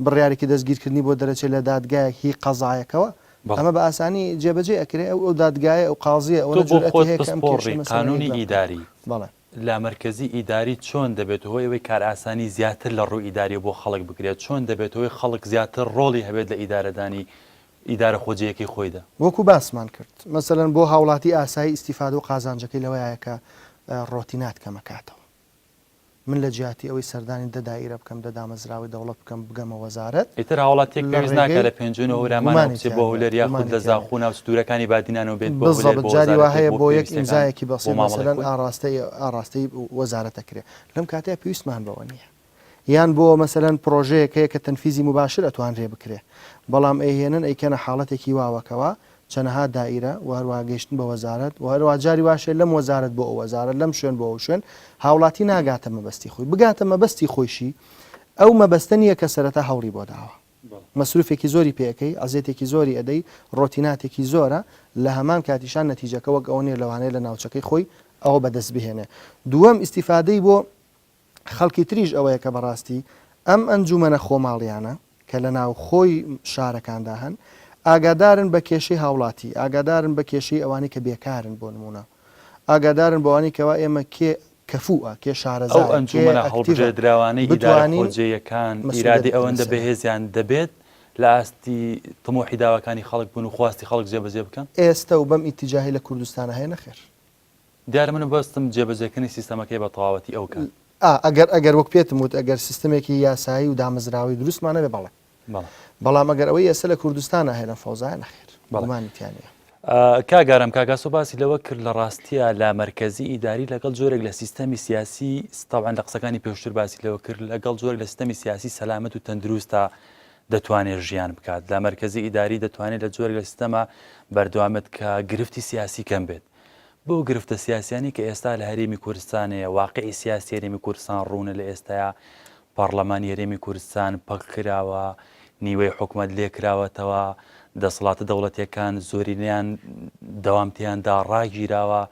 بڕیارێکی دەستگیرکردنی بۆ دەرەچێت لە دادگایەک هی قەزایەکەوە ئەمە بە ئاسانی جێبەجێ ئەکرێ ئەو ئەو دادگایە ئەو قازیە ئەوەنە تۆ بۆ جورئەتی خۆت هەیە کە ئەم کێشەی پسپۆڕی مەسەلەن قانوونی یەکلا بکاتەوە. ئیداری، بەڵێ. لامەرکەزی ئیداری چۆن دەبێتە هۆی ئەوەی کارئاسانی زیاتر لە ڕووی ئیداریەوە بۆ خەڵک بکرێت؟ چۆن دەبێتە هۆی خەڵک زیاتر ڕۆڵی هەبێت لە ئیدارەدانی ئیدارە خۆجێیەکەی خۆیدا؟ وەکو باسمان کرد مەسەلەن بۆ هاوڵاتی ئاسایی ئیستیفادە و قازانجەکەی لەوەیایە کە ڕۆتینات کەمەکاتەوە. من لە جیاتی ئەوەی سەردانی دە دائیرە بکەم، دە دامەزراوەی دەوڵەت بکەم، بگەمە وەزارەت، ئیتر هاوڵاتیەک لە پێویست ناکات ڕێگەی لە پێنجوێن و هەورامانەوە گومانی بچێت بۆ تیا نیە، هەولێر یاخود گومانی لە تیا نیە. زاخۆ و ناوچە دوورەکانی بادینانەوە بێت بۆ هەولێر بالضبط بۆ جاری وا وەزارەتێک هەیە بۆ بۆ یەک پێویستیەکان ئیمزایەکی بۆ بەسیط مامەڵەی مەسەلەن خۆی. ئاڕاستەی ئاڕاستەی وەزارەت ئەکرێ لەم کاتەیا پێویستمان بەوە نیە. یان بۆ مەسەلەن پڕۆژەیەک هەیە کە تەنفیزی موباشر ئەتوانرێ بکرێ بەڵام ئەیهێنن ئەیکەنە حاڵەتێکی واوە کەوا چەنەها دائیرە و هەروەها گەیشتن بە وەزارەت و هەروەها جاری واش هەیە لەم وەزارەت بۆ ئەو وەزارەت لەم شوێن بۆ ئەو شوێن هاوڵاتی ناگاتە مەبەستی خۆی بگاتە مەبەستی خۆیشی ئەو مەبەستە نییە کە سەرەتا هەوڵی بۆ داوە مەسروفێکی زۆری پێ ئەکەی ئەزێتێکی زۆری ئەدەی ڕۆتیناتێکی زۆرە لە هەمان کاتیشان نەتیجەکە وەک ئەوە نییە لەوانەیە لە ناوچەکەی خۆی ئەوە بەدەست بهێنێ دووەم ئیستیفادەی بۆ خەڵکی تریش ئەوەیە کە بەڕاستی ئەم ئەنجومەنە خۆماڵیانە کە لە ناوخۆی شارەکاندا هەن ئاگادارن بە کێشەی هاوڵاتی، ئاگادارن بە کێشەی ئەوانەی کە بێکارن بۆ نموونە، ئاگادارن بەوانەی کەوا ئێمە کێ کەفووە، کێ ئەو شارەزایە، کێ ئەنجومەنە ئەکتیڤە هەڵبژێردراوانەی ئیدارە بتوانین خۆجێیەکان مەسولیەت ئیرادەی بخەینە ئەوەندە سەریان. بەهێزیان دەبێت لە ئاستی تموحی داواکانی خەڵک بن و خواستی خەڵک جێبەجێ بکەن؟ ئێستە و بەم ئیتیجاهەی لە کوردستانا هەیە نەخێر. دیارە من مەبەستم جێبەجێکردنی سیستەمەکەی بە تەواوەتی ئەو کات. ئا ئەگەر ئەگەر وەک پێتم وت ئەگەر سیستەمێکی یاسایی و دامەزراوەی دروستمان هەبێ بەڵێ. بەڵێ. بەڵام ئەگەر ئەوەی ئێستا لە کوردستانا هەیە لەم فەوزایە نەخێر. بەڵێ. گومانی تیا نییە. کاک ئارام کاک ئاسۆ باسی لەوە کرد لە ڕاستیا لامەرکەزی ئیداری لەگەڵ جۆرێک لە سیستەمی سیاسی تەبعەن لە قسەکانی پێشتر باسی لەوە کرد لەگەڵ جۆرێک لە سیستەمی سیاسی سەلامەت و تەندروستا دەتوانێت ژیان بکات لامەرکەزی ئیداری دەتوانێت لە جۆرێک لە سیستەمە بەردەوامێت کە گرفتی سیاسی کەم بێت بۆ گرفتە سیاسیانی کە ئێستا لە هەرێمی کوردستان هەیە، واقعی سیاسی هەرێمی کوردستان ڕوونە لە ئێستایا پەڕلەمانی هەرێمی کوردستان پەک کراوە، نیوەی حکومەت لێکراوەتەوە، دەسەڵاتە دەوڵەتیەکان زۆرینەیان دەوام تێیاندا ڕاگیراوە،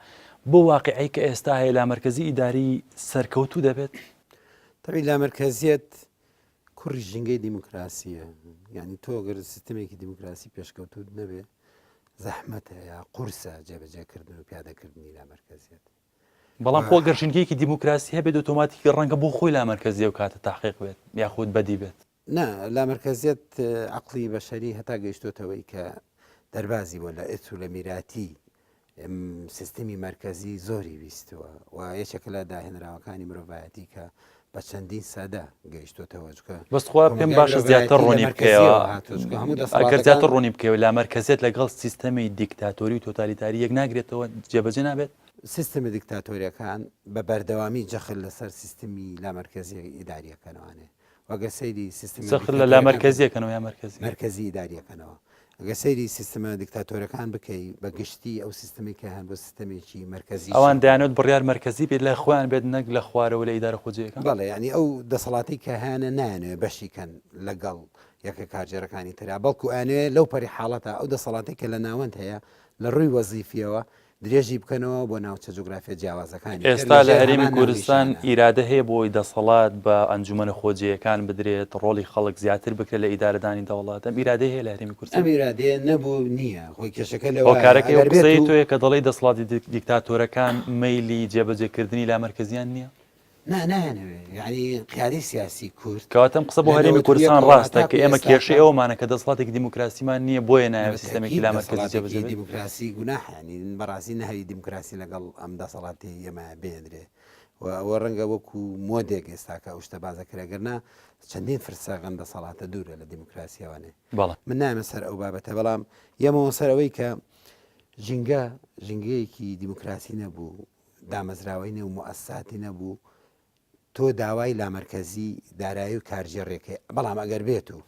بۆ واقعی کە ئێستا هەیە لامەرکەزی ئیداری سەرکەوتوو دەبێت؟ تەبعی لامەرکەزیەت کوڕی ژینگەی دیموکراسیە یعنی تۆ گەر سیستمێکی دیموکراسی پێشکەوتوت نەبێ زەحمەتە یا قورسە جێبەجێکردن و پیادەکردنی لامەرکەزیەت. بەڵام خۆ گەر ژینگەیەکی دیموکراسی هەبێت ئۆتۆماتیکی ڕەنگە بۆ خۆی لامەرکەزی ئەو کاتە تەحقیق بێت یاخود بەدی بێت. نا لامەرکەزیەت عەقڵی بەشەری هەتا گەیشتۆتەوەی کە دەربازی بووە لە ئیرس و لە میراتی سیستمی مەرکەزی زۆری ویستووە و یەکێکە لە داهێنراوەکانی مرۆڤایەتی کە بە چەندین سەدە گەیشتۆتەوە چونکە بەس خوا پێم کۆمەڵگای باشە زیاتر مرۆڤایەتی لە ڕوونی مەرکەزیەوە بکەیەوە هاتووە چونکە هەموو ئەگەر دەسەڵاتەکان زیاتر ڕوونی بکەیەوە لامەرکەزیەت لەگەڵ سیستەمی دیکتاتۆری و تۆتالیتاری یەک ناگرێتەوە جێبەجێ نابێت؟ سیستمە دیکتاتۆریەکان بە بەردەوامی جەخت لەسەر سیستمی لامەرکەزی ئیداریەکەنەوانێ و ئەگەر سەیری سیستمە جەخت لە دیکتاتۆریەکان لامەرکەزیەکەنەوە یا مەرکەزی؟ مەرکەزی ئیداریەکەنەوە گەر سەیری سیستمە دیکتاتۆرەکان بکەی بە گشتی ئەو سیستمەی کە هەن بۆ سیستەمێکی مەرکەزی ئەوان شەڕ. دەیانەوێت بڕیار مەرکەزی بێت لای خۆیان بێت نەک لە خوارەوە لە ئیدارە خۆجێیەکان. بەڵێ یانی ئەو دەسەڵاتەی کە هەیانە نایانەوێت بەشی کەن لەگەڵ یەکە کارگێڕەکانی ترا بەڵکو ئەیانەوێت لەو پەری حاڵەتا ئەو دەسەڵاتەی کە لە ناوەند هەیە لە ڕووی وەزیفیەوە درێژی بکەنەوە بۆ ناوچە جوگرافیە جیاوازەکانی تر ئێستا لە لە ژێر هەرێمی هەمان کوردستان ناونیشانە. ئیرادە هەیە بۆ ئەوەی دەسەڵات بە ئەنجومەنە خۆجێیەکان بدرێت، ڕۆڵی خەڵک زیاتر بکرێت لە ئیدارەدانی دەوڵەت، ئەم ئیرادەیە هەیە لە هەرێمی کوردستان؟ ئەم ئیرادەیە نەبوو و نییە، خۆی کێشەکە لەوایە هۆکارەکەی ئەو ئەگەر بێت قسەیەی و. تۆیە کە دەڵێی دەسەڵاتی دیکتاتۆرەکان مەیلی جێبەجێکردنی لامەرکەزییان نییە؟ نا نایانەوێ یانی قیادەی سیاسی کورد کەواتە ئەم قسە بۆ لە هەرێمی نەوەد و کوردستان یەکەوە ڕاستە کە هەتاکو ئێمە ئێستاکە کێشەی ئەوەمانە کە دەسەڵاتێکی دیموکراسیمان نییە بۆیە نایەوێت بە سیستەمێکی تەئکید لامەرکەزی دەسەڵاتێکی جێبەجێ بێت؟ دیموکراسی گوناحە یانی بەڕاستی ناوی دیموکراسی لەگەڵ ئەم دەسەڵاتەی ئێمە بێنرێ و ئەوە ڕەنگە وەکو مۆدێک ئێستاکە ئەو شتە باس دەکرێ گەر نا چەندین فرسەخ ئەم دەسەڵاتە دوورە لە دیموکراسیەوانێ بەڵێ. من نایەمە سەر ئەو بابەتە بەڵام یەمەوە سەر ئەوەی کە ژینگە ژینگەیەکی دیموکراسی نەبوو دامەزراوەی نەو موئەسساتی نەبوو تۆ داوای لامەرکەزی دارایی و کارگێڕیەکەی بەڵام ئەگەر بێت و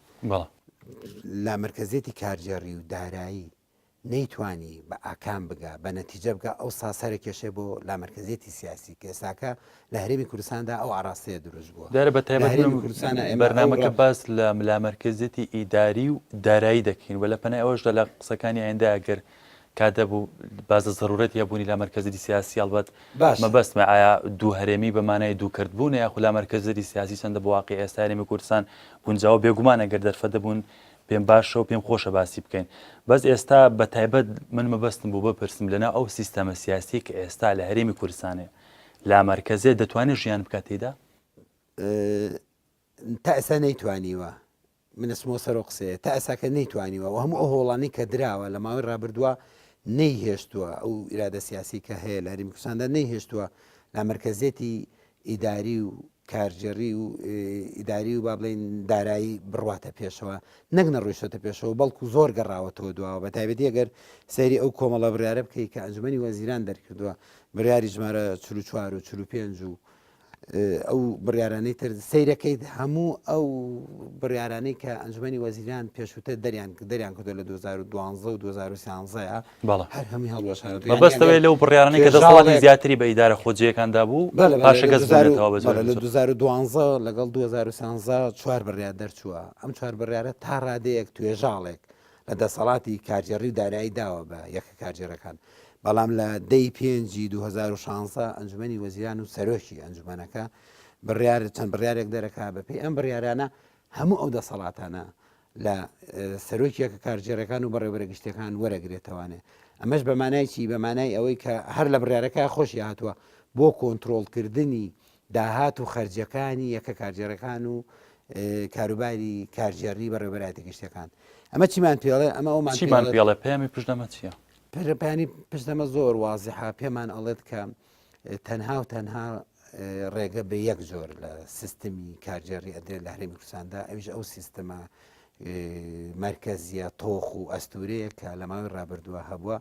لامەرکەزیەتی کارگێڕی و دارایی نەیتوانی بە ئاکام بگا بە نەتیجە بگا ئەو ساسەرە کێشەی بۆ لامەرکەزیەتی سیاسی کە ئێستاکە لە هەرێمی کوردستاندا ئەو ئاراستەیە دروست بووە دیارە بە لە تایبەت هەرێمی من کوردستانە ئێمە ئەو بەرنامەکە ڕە باس لە لامەرکەزیەتی ئیداری و دارایی دەکەین و لە پەنای ئەوەشدا لە قسەکانی ئایندە ئەگەر کات هەبوو باس لە زەرورەتی هەبوونی لامەرکەزیی سیاسی هەڵبەت باشە. مەبەستمە ئایا دوو هەرێمی بە مانای دوو کەرت بوونە یاخود لامەرکەزیی سیاسی چەندە بۆ واقیعی ئێستا هەرێمی کوردستان گونجاوە بێگومان ئەگەر دەرفەت دەبوون پێم باشە و پێم خۆشە باسی بکەین بەس ئێستا بە تایبەت من مەبەستم بوو بپرسم لەناو ئەو سیستەمە سیاسی کە ئێستا لە هەرێمی کوردستان هەیە لامەرکەزیەت دەتوانێت ژیان بکات تێیدا؟ تا ئێستا نەیتوانیوە من ئەچمەوە سەر ئەو قسەیە، تا ئێستاکە نەیتوانیوە و هەموو ئەو هەوڵانەی کە دراوە لە ماوەی ڕابردووە نەیهێشتووە ئەو ئیرادە سیاسی کە هەیە لە هەرێمی کوردستاندا نەیهێشتووە لامەرکەزیەتی ئیداری و کارگێڕی و ئیداری و با بڵێین دارایی بڕواتە پێشەوە نەک نەڕۆیشتۆتە پێشەوە بەڵکو زۆر گەڕاوەتەوە دواوە بە تایبەتی ئەگەر سەیری ئەو کۆمەڵە بڕیارە بکەیت کە ئەنجومەنی وەزیران دەرکردووە بڕیاری ژمارە 44 و 45 و ئەو بڕیارانەی تر سەیرەکەیت هەموو ئەو بڕیارانەی کە ئەنجومەنی وەزیران پێشووتر دەریان دەریان کردو لە 2012 و 2013 هەر هەمووی هەڵوەشانەوە مەبەستەوەی لەو بڕیارانەی کە دەسەڵاتی زیاتری بە ئیدارە خۆجێیەکان دابوو پاشەگەز بوونەتەوە بە لە 2012 لەگەڵ 2013 چوار بڕیار دەرچووە ئەم چوار بڕیارە تا ڕادەیەک توێژاڵێک لە دەسەڵاتی کارگێڕی و دارایی داوە بە یەکە کارگێڕەکان، بەڵام لە دە ی پێنجی 2016 ئەنجومەنی وەزیران و سەرۆکی ئەنجومەنەکە بڕیار چەند بڕیارێک دەرەکا بەپێی ئەم بڕیارانە هەموو ئەو دەسەڵاتانە لە سەرۆکی یەکە کارگێڕەکان و بەڕێوەبەرە گشتیەکان وەرەگرێتەوانێ ئەمەش بە مانای چی بە مانای ئەوەی کە هەر لە بڕیارەکە خۆشی هاتووە بۆ کۆنترۆڵکردنی داهات و خەرجیەکانی یەکە کارگێڕەکان و کاروباری کارگێڕی بەڕێوەبەرایەتە گشتیەکان. ئەمە چیمان پێڵێ؟ ئەمە ئەومان چیمان پێڵێ؟ پەیامی پشت ئەمە چییە؟ پەیانی پشتەمە زۆر وازحە پێمان ئەڵێت کە تەنها و تەنها ڕێگە بە یەک جۆر لە سیستمی کارگێڕی ئەدرێت لە هەرێمی کوردستاندا ئەویش ئەو سیستمە مەرکەزیە تۆخ و ئەستورەیە کە لە ماوەی ڕابردووە هەبووە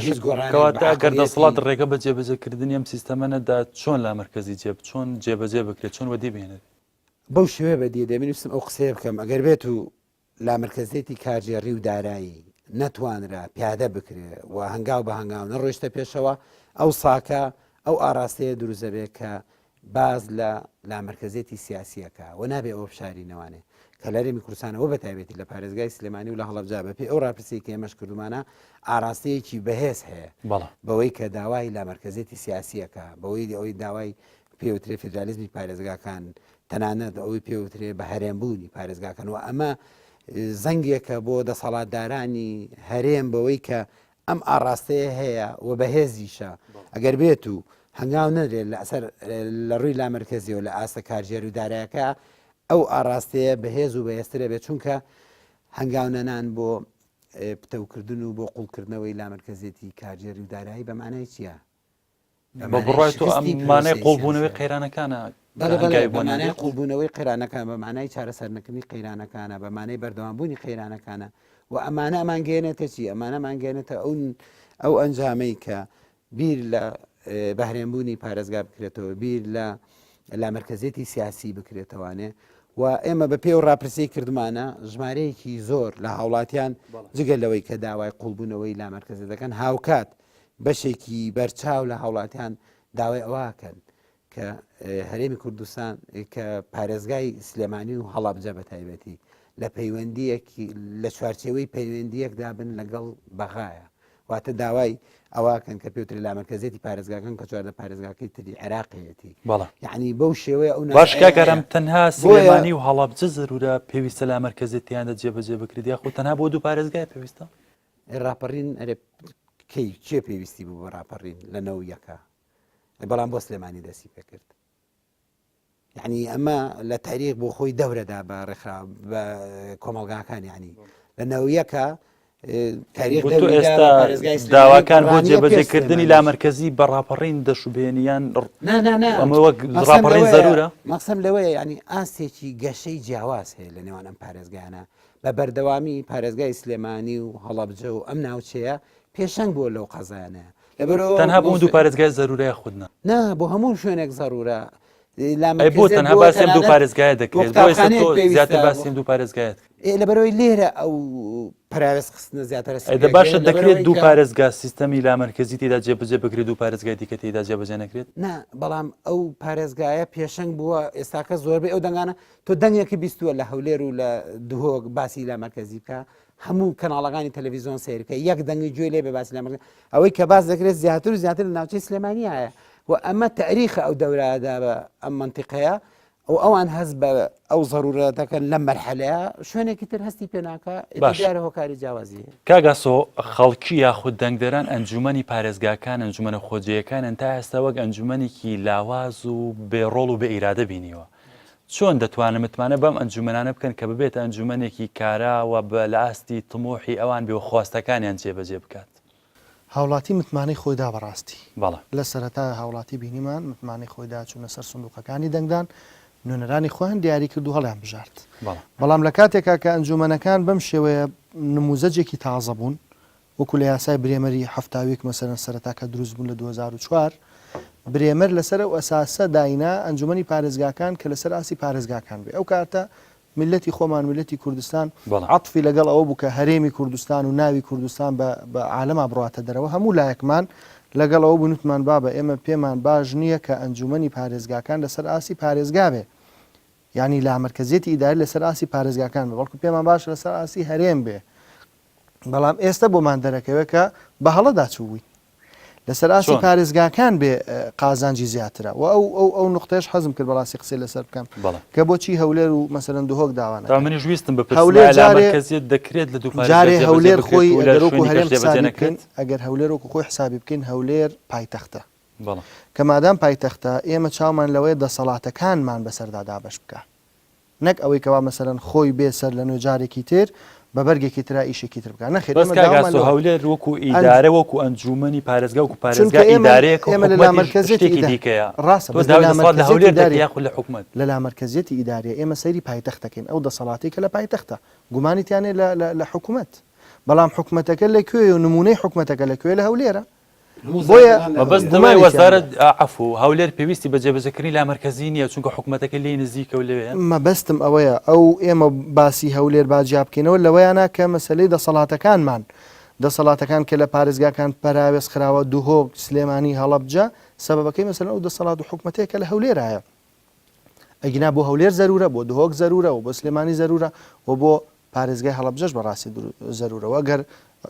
هیچ گۆڕانەوە ئەگەر دەسەڵات ڕێگە بە جێبەجێکردنی ئەم سیستەمە نەدا چۆن لا مەرکەزی جێ چۆن جێبەجێ بکرێت چۆن وەدی بهێنێت بەو شێوەیە بەدی دێ من ویستم ئەو قسەیە بکەم ئەگەر بێت و لامەرکەزیەتی کارگێڕی و دارایی نەتوانرا پیادە بکرێ و هەنگاو بە هەنگاو نەڕۆیشتە پێشەوە، ئەوساکە ئەو ئاراستەیە دروست دەبێ کە باس لە لامەرکەزیەتی سیاسی ئەکا و نابێ ئەوە بشارینەوانێ کە لە هەرێمی کوردستان و بە تایبەتی لە پارێزگای سلێمانی و لە هەڵەبجە بە پێی ئەو ڕاپرسیەی کە ئێمەش کردومانە ئاراستەیەکی بەهێز هەیە بەوەی کە داوای لامەرکەزیەتی سیاسی ئەکا بەوەی ئەوەی داوای پێوترێ فیدرالیزمی پارێزگاکان، تەنانەت ئەوەی پێوترێ بە هەرێمبوونی پارێزگاکان و ئەمە زەنگێکە بۆ دەسەڵاتدارانی هەرێم بەوەی کە ئەم ئاڕاستەیە هەیە و بەهێزیشە ئەگەر بێت و هەنگاو نەرێت لەسەر لە ڕووی لامەرکەزیەوە لە ئاستە کارگێر و دارایەکە ئەو ئاڕاستەیە بەهێز و بەهێزترە بێت چونکە هەنگاونەنان بۆ پتەوکردن و بۆ قوڵکردنەوەی لامەرکەزیەتی کارگێری و دارایی بە مانای چییە؟ بە بڕوای تۆ ئەم مانای قوڵبوونەوەی قەیرانەکانە بە مانای قوڵبوونەوەی قەیرانەکان بە مانای چارەسەرنەکردنی قەیرانەکانە بە مانای بەردەوامبوونی قەیرانەکانە و ئەمانە ئەمانگەێنێتە چی ئەمانە مانگەێنێتە ئەو ئەو ئەنجامەی کە بیر لە بەهرێنبوونی پارێزگا بکرێتەوە بیر لە لامەرکەزیەتی سیاسی بکرێتەوانێ و ئێمە بە پێ و ڕاپرسی کردمانە ژمارەیەکی زۆر لە هاوڵاتیان جگە لەوەی کە داوای قوڵبوونەوەی لامەرکەزی دەکەن هاوکات بەشێکی بەرچاو لە هاوڵاتیان داوای ئەوە ئەکەن کە هەرێمی کوردستان کە پارێزگای سلێمانی و هەڵەبجە بە تایبەتی لە پەیوەندیەکی لە چوارچێوەی پەیوەندیەکدا بن لەگەڵ بەغایە واتە داوای ئەوەکەن کە پێوترێ لامەرکەزیەتی پارێزگاکان کە 14 پارێزگاکەی تری عێراقەتی بەڵێ یعنی بەو شێوەیە ئەو باش کاک ئارام تەنها سلێمانی و هەڵەبجە زەرورە پێویستە لامەرکەزیەتیاندا جێبەجێ بکرێت یاخود تەنها بۆ دوو پارێزگای پێویستە ڕاپەڕین ئەرێ کەی کێ پێویستی بوو بە ڕاپەڕین لە نەو یەکە بەڵام بۆ سلێمانی دەستی پێکرد یعنی ئەمە لە تاریخ بۆ خۆی دەورەدا بە ڕێکخرا بە کۆمەلگاکان یعنی لە نەویەکە تاریخ ئێستا داواکان بۆ جێبەجێکردنی لامەرکزی بە ڕاپەڕین دەشوبێنیان ئەمە وەک ڕاپەڕین زەرورە مەقسەم لەوەیە ینی ئاستێکی گەشەی جیاواز هەیە لە نێوان ئەم پارێزگانە بە بەردەوامی پارێزگای سلێمانی و هەڵەبجە و ئەم ناوچەیە پێشەنگ بووە لەو قەزایانە. لەبەرئەوە تەنها بۆ ئەم دوو پارێزگایە زەرورە یاخود نا؟ نا بۆ هەموو شوێنێک زەرورە. ئەی بۆ تەنها باسی ئەم دوو پارێزگایە دەکرێت؟ بۆ ئێستا تۆ زیاتر باسی ئەم دوو پارێزگایەت کرد؟ ئێ لەبەرئەوەی لێرە ئەو پەراوێز خستنە زیاتر ئەی دە باشە دەکرێت دوو پارێزگا سیستەمی لامەرکەزی تێدا جێبەجێ بکرێت دوو پارێزگای دیکە تێدا جێبەجێ نەکرێت؟ نا بەڵام ئەو پارێزگایە پێشەنگ بووە ئێستاکە زۆربەی ئەو دەنگانە تۆ دەنگێکی بیستووە لە هەولێر و لە دهۆک باسی لامەرکەزی بکە هەموو کەناڵەکانی تەلەڤیزیۆن سەیر بکە یەک دەنگی گوێ لێ بێ باسی لامەرکەزی ئەوەی کە باس دەکرێت زیاتر و زیاتر لە ناوچەی سلێمانیایە و ئەمە تاریخە ئەو دەورەدا بە ئەم منتیقەیە ئەو ئەوان هەست بە ئەو زەرورە دەکەن لەم مەرحەلەیە شوێنێکی تر هەستی پێناکە باش. دیارە هۆکاری جیاوازی هەیە. کاک ئاسۆ خەڵکی یاخود دەنگدەران ئەنجومەنی پارێزگاکان ئەنجومەنە خۆجێیەکانیان تا ئێستا وەک ئەنجومەنێکی لاواز و بێ ڕۆڵ و بێ ئیرادە بینیوە چۆن دەتوانن متمانە بەم ئەنجومەنانە بکەن کە ببێتە ئەنجومەنێکی کارا و بە لە ئاستی تموحی ئەوان بێ و خواستەکانیان جێبەجێ بکات؟ هاوڵاتی متمانەی خۆی دا بەڕاستی. بەڵێ. لە سەرەتا هاوڵاتی بینیمان متمانەی خۆی دا چوونە سەر سندوقەکانی دەنگدان نوێنەرانی خۆیان دیاری کرد و هەڵیان بژارد. بەڵێ. بەڵام لە کاتێکا کە ئەنجومەنەکان بەم شێوەیە نموزەجێکی تازە بوون وەکو لە یاسای برێمەری 71 مەسەلەن سەرەتا کە دروست بوون لە 2004 برێمەر لەسەر ئەو ئەساسە داینا ئەنجومەنی پارێزگاکان کە لەسەر ئاستی پارێزگاکان بێ ئەو کاتە میللەتی خۆمان میللەتی کوردستان عەتفی لەگەڵ ئەوە بوو کە هەرێمی کوردستان و ناوی کوردستان بە بە عالەما بڕواتە دەرەوە هەموو لایەکمان لەگەڵ ئەوە بووین وتمان بابە ئێمە پێمان باش نییە کە ئەنجومەنی پارێزگاکان لەسەر ئاستی پارێزگا بێ یانی لامەرکەزیەتی ئیداری لەسەر ئاستی پارێزگاکان بێ بەڵکو پێمان باشە لەسەر ئاستی هەرێم بێ بەڵام ئێستا بۆمان دەرەکەوێت کە بە هەڵەدا چووبووین لەسەر ئاستی پارێزگاکان بێ قازانجی زیاترە و ئەو ئەو ئەو نقطەیەش حەزم کرد بەڕاستی قسەی لەسەر بکەم کە بۆچی هەولێر و مەسەلەن دهۆک داوا نەکەن منیش ویستم بپرسم هەولێر جارێ مەرکەزیەت دەکرێت لە دوو پارێزگا جارێ جێبەجێ هەولێر بکرێت خۆی و لە ئەگەر وەکو شوێنی کەش هەرێم جێبەجێ حسابی نەکرێت؟ بکەین ئەگەر هەولێر وەکو خۆی حسابی بکەین هەولێر پایتەختە بەڵێ. کە مادام پایتەختە ئێمە چاومان لەوەیە دەسەڵاتەکانمان بەسەردا دابەش بکا. نەک ئەوەی کەوا مەسەلەن خۆی بێ سەر لە نوێ جارێکی تر بە بەرگێکی ترا ئیشێکی تر بکا نەخێر بەس ئێمە کاک داوامان ئاسۆ لەوە هەولێر وەکو ئەنج ئیدارە وەکو ئەنجوومەنی پارێزگا وەکو چونکە پارێزگا ئێمە ئیدارەیەکە و ئێمە لە حکومەتیش لامەرکەزیەتی شتێکی ئیدا دیکەیە ڕاستە تۆ بەس لە داوای دەسەڵات لە لامەرکەزیەتی هەولێر دەکەی ئیداری یاخود لە حکومەت؟ لە لامەرکەزیەتی ئیداریە ئێمە سەیری پایتەخت دەکەین ئەو دەسەڵاتەی کە لە پایتەختە گومانی تیا نیە لە لە لە حکومەت بەڵام حکومەتەکە لە کوێیە و نموونەی حکومەتەکە لە کوێیە لە هەولێرە بۆیە مەبەست دەڵێ وەزارەت عەفو هەولێر پێویستی بە جێبەجێکردنی لامەرکەزی نییە چونکە حکومەتەکە لێی نزیکە و لەوێیە. مەبەستم ئەوەیە ئەو ئێمە باسی هەولێر با جیا بکەینەوە لەوەیانا کە مەسەلەی دەسەڵاتەکانمان دەسەڵاتەکان کە لە پارێزگاکان پەراوێز خراوە دهۆک، سلێمانی، هەڵەبجە سەبەبەکەی مەسەلەن ئەو دەسەڵات و حکومەتەیە کە لە هەولێرایە ئەگینا بۆ هەولێر زەرورە بۆ دهۆک زەرورە و بۆ سلێمانی زەرورە و بۆ پارێزگای هەڵەبجەش بەڕاستی زەرورە و ئەگەر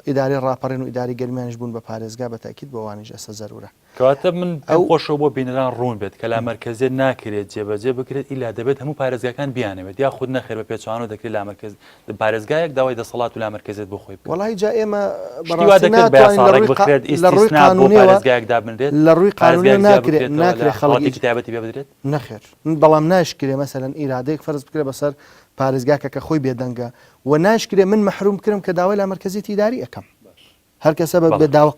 ئیدارەی ڕاپەڕین و ئیدارەی گەرمیانیش بوون بە پارێزگا بە تەئکید بۆ ئەوانیش ئێستا زەرورە. کەواتە من پێم ئەو. خۆشە بۆ بینەران ڕوون بێت کە لامەرکەزیەت ناکرێت جێبەجێ بکرێت ئیلا دەبێت هەموو پارێزگاکان بیانەوێت یاخود نەخێر بە پێچەوانەوە دەکرێت لامەرکەز پارێزگایەک داوای دەسەڵات و لامەرکەزیەت بۆ خۆی بکات. وەڵاهی جا ئێمە شتی وا بەڕاستی دەکرێت بە یاسا ناتوانین لە ڕێک ڕووی قا بخرێت لە ڕووی ئیستیسنا بۆ قانوونیەوە پارێزگایەک دابنرێت لە ڕووی قانوونیەوە پارێزگایەک جیا ناکرێ بکرێتەوە لە ناکرێ خەڵک حاڵەتێکی ئیج تایبەتی پێ بدرێت؟ نەخێر بەڵام ناشکرێ مەسەلەن ئیرادەیەک فەرز بکرێ بەسەر پارێزگاکە کە خۆی بێدەنگە و ناشکرێ من مەحروم بکرم کە داوای لامەرکەزیەتی ئیداری ئەکەم هەر کەسە بە بەڵێ. داوا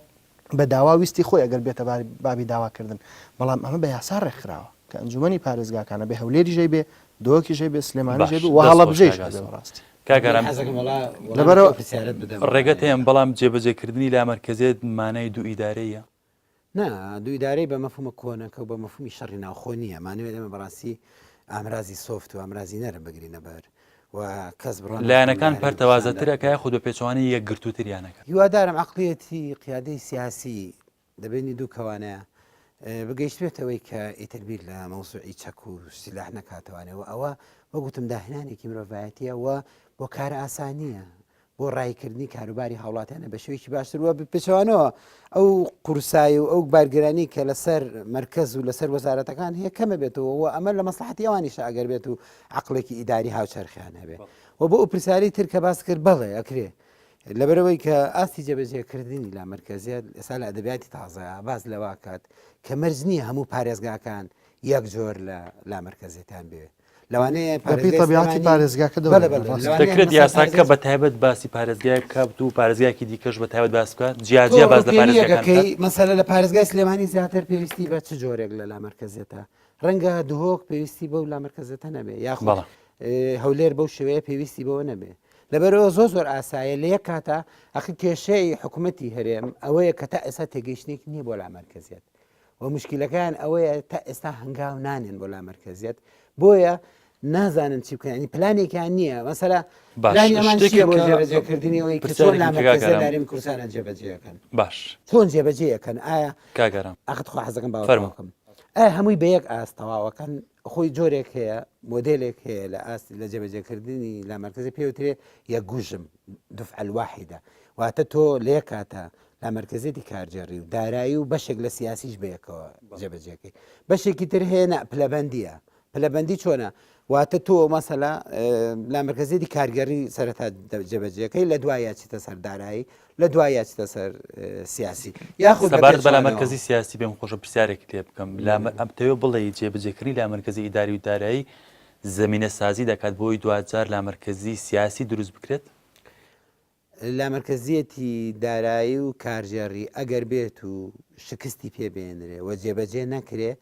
بە داوا ویستی خۆی ئەگەر بێتە باری بابی داواکردن بەڵام ئەمە بە یاسا ڕێکخراوە کە ئەنجومەنی پارێزگاکانە بێ هەولێریش هەیبێ دهۆکیش هەیبێ سلێمانیش باش هەیبێ و دەست خۆش هەڵەبجەیش کاک هەبێ ئاسۆ. بەڕاستی. کاک من ئارام حەزەکەم وەڵا وەڵامێکی لەبەرئەوە ئەو پرسیارەت بدەمەوە ڕێگەت هەیە بەڵام جێبەجێکردنی لامەرکەزیەت مانای دوو ئیدارەییە؟ نا، دوو ئیدارەی بە مەفهومە کۆنەکە و بە مەفهومی شەڕی ناوخۆ نییە. مانەوێت ئێمە بەڕاستی ئامرازی soft و ئامرازی نەرم بگرینە بەر و کەس بڕوا نەکەن لە لایەنەکان هەرێمی کوردستاندا. پەرتەوازەتر ئەکا یاخود بە پێچەوانەی یەکگرتووتریان ئەکات؟ هیوادارم عەقڵیەتی قیادەی سیاسی لە بەینی دوو کەوانەیە بگەیشتبێتەوەی کە ئیتر بیر لە مەوزوعی چەک و سیلاح نەکاتەوانێ و ئەوە وەک وتم داهێنانێکی مرۆڤایەتیە و بۆ کارئاسانییە بۆ ڕاییکردنی کاروباری هاوڵاتیانە بە شێوەیەکی باشتر و پێچەوانەوە ئەو قورسایی و ئەو بارگرانی کە لەسەر مرکز و لەسەر وەزارەتەکان هەیە کەمە بێتەوە و ئەمە لە مەسلحەتی ئەوانیشە ئەگەر بێت و عقلێکی ئیداری هاوچەرخیان هەبێ و بۆ ئەو پرسیاری تر کە باس کرد بەڵێ ئەکرێ لەبەرەوەی کە ئاستی جێبەجێکردنی لا مرکزیت ئێستا لە ئەدەبیاتی تازەیە باس لەوا کات کە مەرج نییە هەموو پارێزگاکان یەک جۆر لە لا مرکزیەتیان بێ لەوانەیە بەپێی تەبیعەتی پارێزگاکە بەڵێ بەڵێ لەوانەیە دەکرێت مەسەلەن یاساکە پارێزگای بە تایبەت باسی پارێزگایەک بکات و پارێزگایەکی دیکەش بە تایبەت باس بکات جیا جیا تۆ باس لە ڕووپێوییەک پارێزگاکان ئەکەی بکات مەسەلە لە پارێزگای سلێمانی زیاتر پێویستی بە چ جۆرێک لە لامەرکەزیەتە ڕەنگە دهۆک پێویستی بەو لامەرکەزیەتە نەبێ یاخود بەڵێ هەولێر بەو شێوەیە پێویستی بەوە نەبێ لەبەرەوە زۆر زۆر ئاسایە لە یەک کاتە ئەخی کێشەی حکوومەتی هەرێم ئەوەیە کە تا ئێستا تێگەیشتێک نییە بۆ لامەرکەزیەت و موشکیلەکەیان ئەوەیە تا ئێستا هەنگاو نانێن بۆ لامەرکەزیەت بۆیە نازانن چی بکەن ینی پلانێکیان نییە مەسەلا باش پلانی ئەمان شتێکی چییە بۆ کە جێبەجێکردنی ئەوەی کە چۆن پرسیارێکی لامەرکەزیەت کاک ئارام لە هەرێمی کوردستانە جێبەجێ ئەکەن باش چۆن جێبەجێ ئەکەن ئایا کاک ئارام ئەخت خوا حەزەکەم باوەڕ فەرموو بکەم ئایا هەمووی بە یەک ئاست تەواوەکەن خۆی جۆرێک هەیە مۆدێلێک هەیە لە ئاست لە جێبەجێکردنی لامەرکەزی پێوترێ یەک گوژم دفعە الواحدە واتە تۆ لە یەک کاتە لامەرکەزیەتی کارگێڕی و دارایی و بەشێک لە سیاسیش بەیەکەوە جێبەجێکەی بەشێکی تر هەیە نا پلەبەندیە پلەبەندی چۆنە واتە تۆ مەسەلا لامەرکەزیەتی کارگێڕی سەرەتا جێبەجێەکەی لە دوایە چیتە سەر دارایی لە دوایە چیتە سەر سیاسی یاخود سەبارەت بە لامەرکەزی سیاسی پێم خۆشە پرسیارێک لێ بکەم ئەمتەوێ بڵێ جێبەجێکردنی لامەرکەزی ئیداری و دارایی زمینە سازی دەکات بۆی دواجار لامەرکەزی سیاسی دروست بکرێت؟ لامەرکەزیەتی دارایی و کارگێڕی ئەگەر بێت و شکستی پێ بێنرێ و جێبەجێ نەکرێ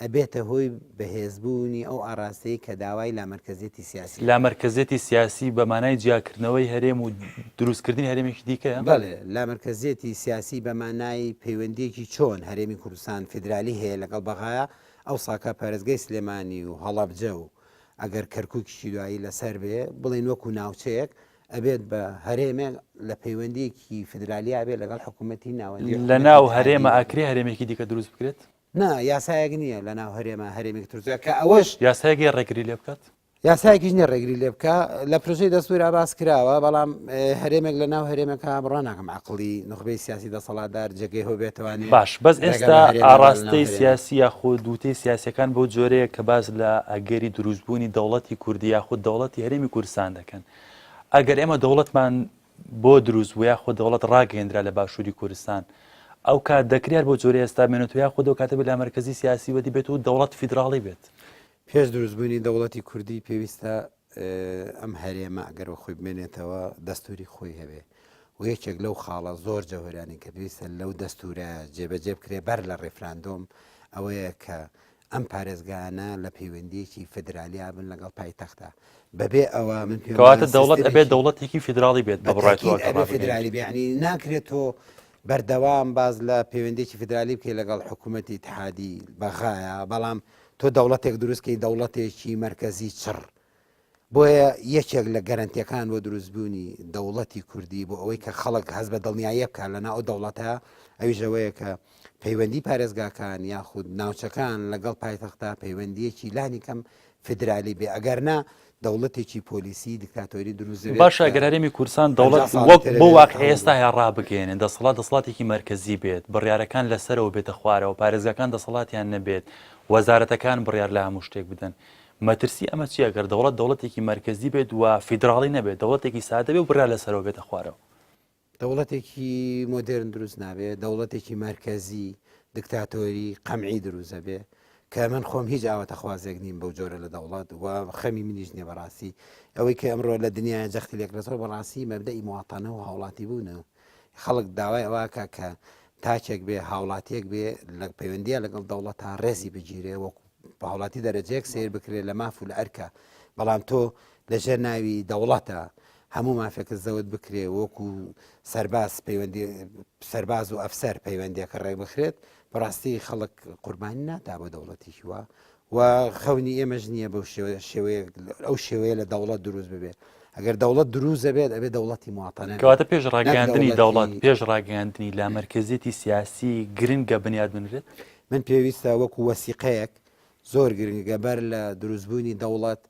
ئەبێتە هۆی بەهێزبوونی ئەو ئاڕاستەی کە داوای لامەرکەزیەتی سیاسی دەکات. لامەرکەزیەتی سیاسی بە مانای جیاکردنەوەی هەرێم و دروستکردنی هەرێمێکی دیکەیە؟ بەڵێ، لامەرکەزیەتی سیاسی بە مانای پەیوەندییەکی چۆن هەرێمی کوردستان فیدرالی هەیە لەگەڵ بەغایا، ئەوساکە پارێزگای سلێمانی و هەڵەبجە و ئەگەر کەرکوکیشی دوایی لەسەر بێ بڵێین وەکو ناوچەیەک ئەبێت بە هەرێمێک لە پەیوەندیەکی فیدرالیا بێت لەگەڵ حکوومەتی ناوەندی لە ناو هەرێمە ئاکرێ هەرێمێکی دیکە دروست بکرێت؟ نا یاسایەک نییە لە ناو هەرێمە هەرێمێک دروست کە ئەوەش یاسایەکی ڕێگری لێ بکات؟ یاسایەکیش نییە ڕێگری لێ بکە لە پرۆژەی دەستورا باس کراوە بەڵام هەرێمێک لە ناو هەرێمەکە بڕوا ناکەم عقلی نخبەی سیاسی دەسەڵاتدار جێگەی هۆ بێتوانێ باش بەس ئێستا ئاڕاستەی سیاسی یاخود وتەی سیاسەکان بەو جۆرەیە کە باس لە ئەگەری دروستبوونی دەوڵەتی کوردی یاخود دەوڵەتی هەرێمی کوردستان دەکەن ئەگەر ئێمە دەوڵەتمان بۆ دروست بوو یاخود دەوڵەت ڕاگەیەندرا لە باشووری کوردستان ئەو کات دەکرێت بۆ جۆرە ئێستا بمێنێتەوە یاخود ئەو کاتە بێت لامەرکەزی سیاسی وەدی بێت و دەوڵەت فیدراڵی بێت. پێش دروستبوونی دەوڵەتی کوردی پێویستە ئەم هەرێمە ئەگەر خۆی بمێنێتەوە دەستوری خۆی هەبێ و یەکێک لەو خاڵە زۆر جەوهریانی کە پێویستە لەو دەستورە جێبەجێ بکرێ بەر لە ڕیفراندۆم ئەوەیە کە ئەم پارێزگانە لە پەیوەندیەکی فدرالیا بن لەگەڵ پایتەختە بەبێ ئەوە من پێم کەواتە دەوڵەت ئەبێت دەوڵەتێکی فیدراڵی بێت بە بڕای تۆ ئەبێ فیدرالی بێ یعنی ناکرێت تۆ بەردەوام باز لە پەیوەندێکی فیدرالی بکەی لەگەڵ حکوومەتی ئیتحادی بەغایە بەڵام تۆ دەوڵەتێک دروستکەی دەوڵەتێکی مەرکەزی چڕ بۆیە یەکێک لە گەرەنتیەکان بۆ دروستبوونی دەوڵەتی کوردی بۆ ئەوەی کە خەڵک هەست بە دڵنیاییە بکات لەناو ئەو دەوڵەتە ئەویش ئەوەیە کە پەیوەندی پارێزگاکان یاخود ناوچەکان لەگەڵ پایتەختا پەیوەندیەکی لانی کەم فیدرالی بێ ئەگەر نا دەوڵەتێکی پۆلیسی دیکتاتۆری دروست دەبێت باشە گەر هەرێمی کوردستان دەوڵەت وەک بۆ واقع ئێستا هەیە ڕابگەیەنێت دەسەڵات دەسەڵاتێکی مەرکەزی بێت بڕیارەکان لەسەرەوە بێتە خوارەوە پارێزگاکان دەسەڵاتیان نەبێت وەزارەتەکان بڕیار لە هەموو شتێک بدەن مەترسی ئەمە چییە گەر دەوڵەت دەوڵەتێکی مەرکەزی بێت و فیدراڵی نەبێت، دەوڵەتێکی سادە بێ و بڕیار لەسەرەوە بێتە خوارەوە؟ دەوڵەتێکی مۆدێرن دروست نابێ، دەوڵەتێکی مەرکەزی، دکتاتۆری، قەمعی دروست ئەبێ، کە من خۆم هیچ ئاواتەخوازێک نیم بەو جۆرە لە دەوڵەت و خەمی منیش نییە بەڕاستی. ئەوەی کە ئەمڕۆ لە دنیایا جەختی لێکرێتەوە بەڕاستی مەبدەئی مواطەنە و هاوڵاتی بوونە. خەڵک داوای ئەوە ئەکا کە تاکێک بێ، هاوڵاتییەک بێ لە پەیوەندییا لەگەڵ دەوڵەتا ڕێزی بگیرێ وەکوو هاوڵاتی دەرەجەیەک سەیر بکرێت لە ماف و لە ئەرکە بەڵام تۆ لەژێر ناوی دەوڵەتە هەموو مافێکت زەوت بکرێ وەکو سەرباز پەیوەندی سەرباز و ئەفسەر پەیوەندیەکە ڕێک بخرێت بەڕاستی خەڵک قوربانی نادا بۆ دەوڵەتێکی وا و خەونی ئێمەش نییە بەو شێوەیە ئەو شێوەیە لە دەوڵەت دروست ببێت ئەگەر دەوڵەت دروست دەبێت ئەبێ دەوڵەتی مواتەنە کەواتە پێش ڕاگەیاندنی دەوڵەت پێش ڕاگەیاندنی لامەرکەزیەتی سیاسی گرنگە بنیاد بنرێت من پێویستە وەکو وەسیقەیەک زۆر گرنگە بەر لە دروستبوونی دەوڵەت